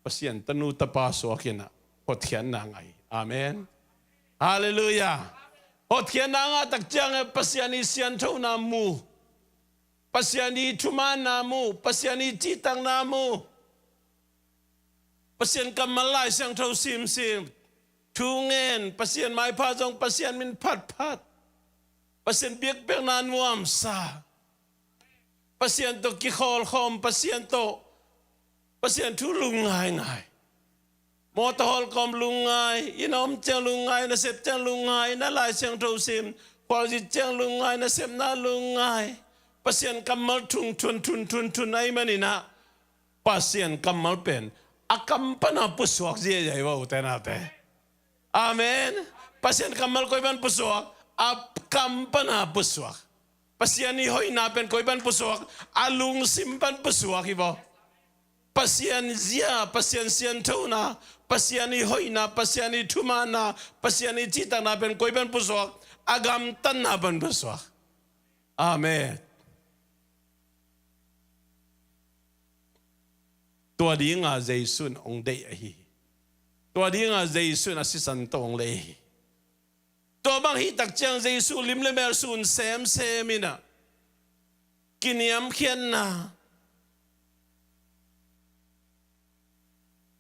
Pasian tanu tapa suak in ah hotkhiatna ngah hi. Amen. Halleluiah. Hotkhiatna ngah tak ciangin Pasian i sianthona mu, Pasian i thumanna mu, Pasian i cihtakna mu. Pasian kammal, Lai Siangtho simsim, thu ngen, Pasian maipha zong, Pasian min phatphat, Pasian biakpiakna nuamsa, Pasian tawh kikhawlkhawm, Pasian tawh, Pasian thu lungngaingai. Mawtaw hawlkhawm lungngai, inn a om ciang lungngai, na sep ciang lungngai, na Lai Siangtho sim, khualzin ciang lungngai, na sepna lungngai. Pasian kammal thungthun, thunthun, thun ahih manin ah, Pasian kammal pen a kam pana pusuak ziahziah hi vo, ute naute. Amen. Pasian kammal koi pan pusuak? A kam pana pusuak. Pasian i hoihna pen koi pan pusuak? A lungsim pan pusuak hi vo. Pasian zia, Pasian sianthona, Pasian i hoihna, Pasian i thumaanna, Pasian i cihtakna pen koi pan pusuak? A gamtatna pan pusuak. Amen. Tua dinga Jesu in hong deih ahi hi. Tua dinga Jesu in a sisan tawh hong lei hi. Tua bang hih tak ciang Jesu lim le mel sun semsem in ah, kiniamkhiatna,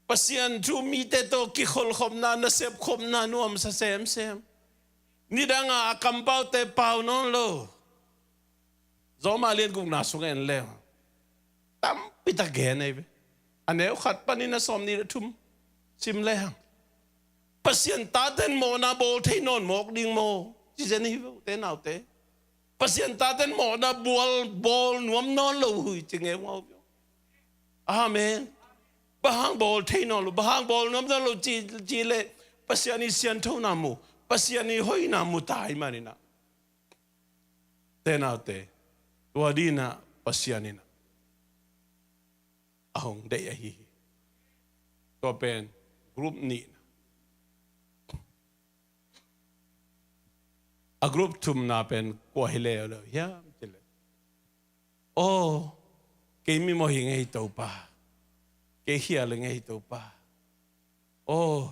Pasian thu mite tawh kikholhkhopna, nasepkhopna nuamsa semsem. Nidanga a kampaute pau nawn lo. Zawma lian gukna sung en leng tampi tak gen ei ve. A neu khat panin a sawm nih le thum sim leng, Pasian taten mawhna bawl thei nawn mawk ding maw? Ci zen hi ve, ute naute. Pasian taten mawhna bawl, bawl nuam nawn lo uh hi ci ngeungau ve. Amen. Bang hang bawl thei nawn lo, bang hang bawl nuam nawn lo ci, ci leh Pasian i sianthona mu, Pasian i hoihna mu ta ahih manin ah, ute naute, tua dinga Pasian in ah a hong deih ahi hi. Tua pen group nihna. A group thumna pen kua hi leuleu hiam ci leh, aw, kei mimawh hi ing ei Topa, kei khial ing ei Topa. Aw,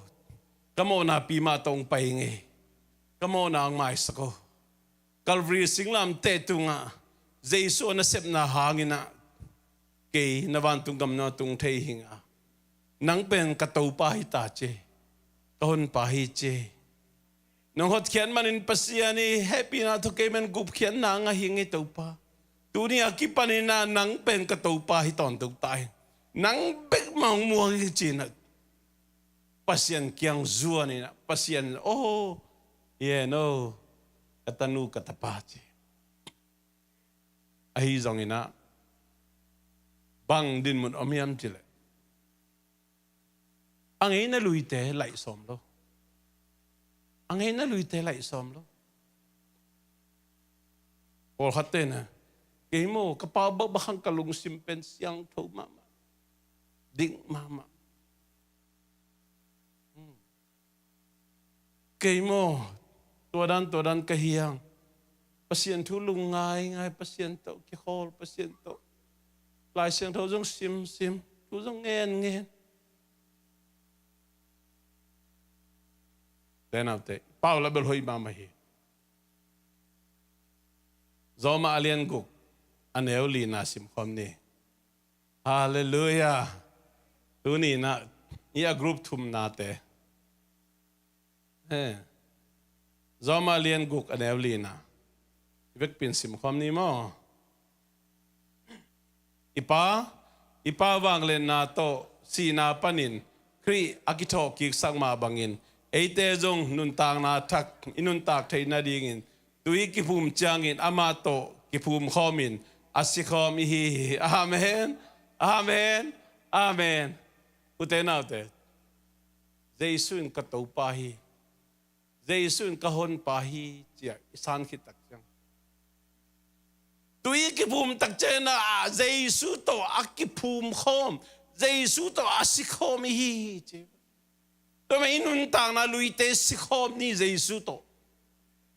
ka mawhna pi mah tawh hong pai ing ei. Ka mawhna hong maisak aw. Calvary singlamteh tungah Jesu a nasepna hangin ah kei na vantung gam na tung thei hi ing a, nang pen ka Topa hi ta ci ei, ka Honpa hi ci ei. Nong hotkhiat manin Pasian i hehpihna tawh kei pen gupkhiatna ngah hi ing ei Topa. Tuni a kipanin ah nang pen ka Topa hi tawntung ta ing. Nang bek mah hong muang ing ci-in ah Pasian kiang zuan in ah, Pasian, aw, hi hen aw, ka tanu ka tapa ci. Ahi zongin ah bang dinmun om hiam ci leh, a ngeina luite laih sawm lo. A ngeina luite laih sawm lo. Pawlkhatte na, kei maw, ka pau bang bang hang ka lungsim pen siangtho mahmah, dik mahmah. Hmm. Kei maw, tua dan, tua dan ka hi hang. Pasian thu lungngai ngai, Pasian tawh kikhawl, Pasian tawh Lai Siangtho zong sim sim, thu zong ngen ngen. Ute naute, pau label hoih mahmah hi. Zawma a lian guk, a neu lina simkhawm ni. Halleluiah. Tuni in ah, hih a group thumnate. Eh. Zawma lian guk a neu lina. I vekpin simkhawm ni maw? I Pa, i Pa vangliatna tawh sihna panin Khrih a kithawhkiksak mah bangin, eite zong nuntakna thak i nuntak theih nadingin, tui kiphum ciangin amah tawh kiphum khawmin a sikhawm ihi hi. Amen. Amen. Amen. Ute naute, Jesu in ka Topa hi, Jesu in ka Honpa hi, ci-a i san khit tak ciang, tui kiphum tak ciangin ah Jesu tawh a kiphum khawm, Jesu tawh a sikhawm ihi hi, ci. Tua mah i nuntakna luite sikhawm ni Jesu tawh.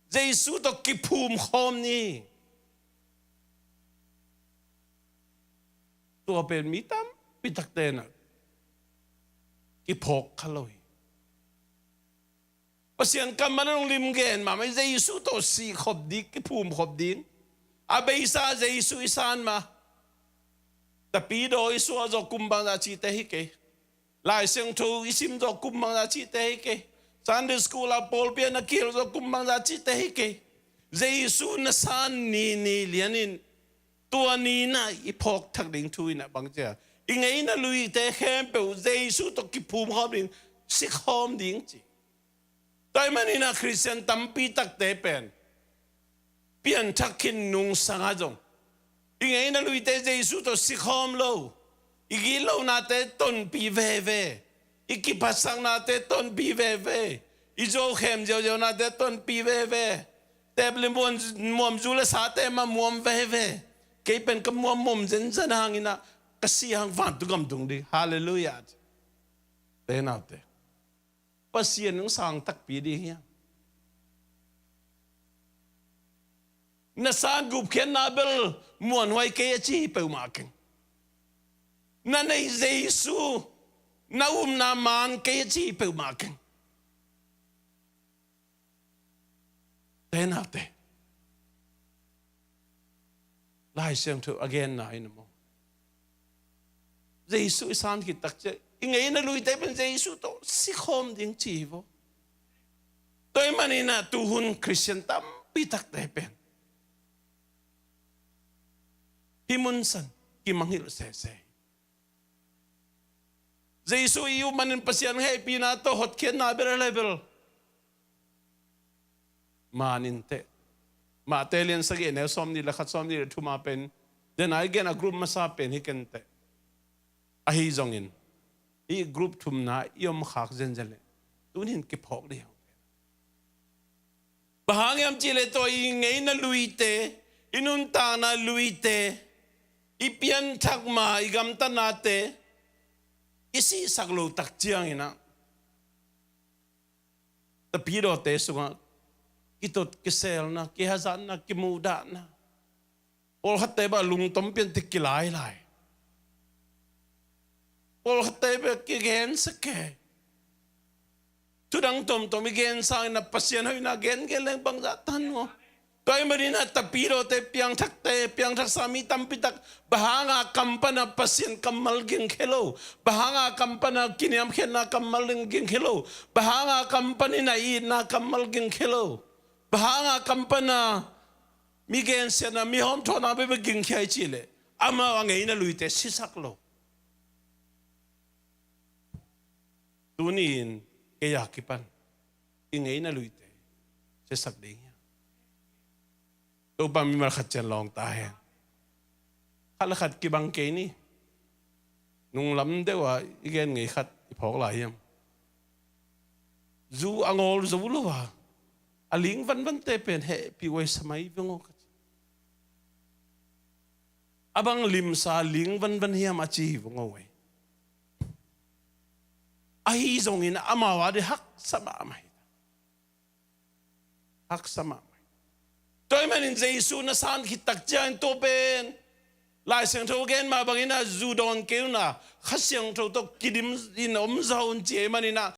Jesu tawh kiphum khawm ni. Tua pen mi tampi takte in ah kiphawk kha lo hi. Pasian kammal a lunglim gen mahmah, Jesu tawh sihkhop ding, kiphumkhop ding. A beisa Jesu i san mah. Tapidaw i suah zawh kum bangzah cihte hi kei. Lai Siangtho i sim zawh kum bangzah cihte hi kei. Sunday school ah pawlpi ah na kihel zawh kum bangzah cihte hi kei. Jesu na san ni ni lianin, tua ni in ah i phawk thak ding thu in ah bang ci a, i ngeina luite khempeuh Jesu tawh kiphum khawm ding, sikhawm ding ci. Tua ahih manin ah Khristian tampi takte pen pianthak khin nungsang ah zong i ngeina luite Jesu tawh sikhawm lo. I gitlonate tonpih veve. I kiphatsaknate tonpih veve. I zuaukhem ziauziaunate tonpih veve. Tep le muam, muamzu le sate mah muam veve. Kei pen ka muam muam zenzen hangin ah ka si hang vantung gam tung ding. Halleluiah. Te naute, Pasian in sang takpi ding hi hang. Na san gupkhiatna bel muanhuai kei a ci hi peuhmah keng. Na neih Jesu, na upna man kei a ci hi peuhmah keng. Te naute, Lai Siangtho a genna in maw, Jesu i san khit tak ciang i ngeina luite pen Jesu tawh sikhawm ding ci hi vaw. Tua ahih manin ah tuhun Khristian tampi takte pen hih mun san kimangngilh sese. Jesu i up manin Pasian hehpihna tawh hotkhiatna bel a le bel man in teh. Matthai lian sagih neu sawmnih le khat, sawmnih le thum ah pen, den a i gen a group masa pen hi ken teh. Ahi zongin hih group thumna i om khak zenzen leh tuni in kiphawk ding hi. Bang hang hiam cih leh tua i ngeina luite, i nuntakna luite, i pianthak ma, i gamtatnate i sihsak lo tak ciangin ah tapidawte sungah kitot kiselna, kihazatna, kimuhdahna, pawlkhatte bel lungtom pian tek kilailai, pawlkhatte bel kigensia kei. Thudang tomtom i gen sangin ah Pasian hoihna gengen leng bangzah tan maw? Tua ahih manin ah tapidawte, piangthakte, piangthaksa mi tampi tak bang hanga kam pana Pasian kammal gingkhia lo, bang hanga kam pana kiniamkhiatna kammal gingkhia lo, bang hanga kam panin a itna kammal gingkhia lo, bang hanga kam pana mi gensiatna, mi hawmthawhna bebe gingkhia i cih leh amau a ngeina luite sisak lo. Tuni in kei a kipan i ngeina luite siasak ding hi hang. Topa mimal khat cian lawng ta hen. Khat le khat kibang kei ni. Nunglam deuh a i gen ngei khat i phawk lai hiam? Zu a ngawl zo lo a, a ling vanvante pen hehpih huai sa mai veng aw ka ci. A bang limsa ling vanvan hiam a ci hi veng aw ei. Ahi zongin amau a dih haksa mahmah hi. Haksa mahmah hi. Tua ahih manin Jesu na san khit tak ciangin tua pen Lai Siangtho gen mah bangin ah zu dawn kei un a, Kha Siangtho tawh kidim in om zaw un ci ahih manin ah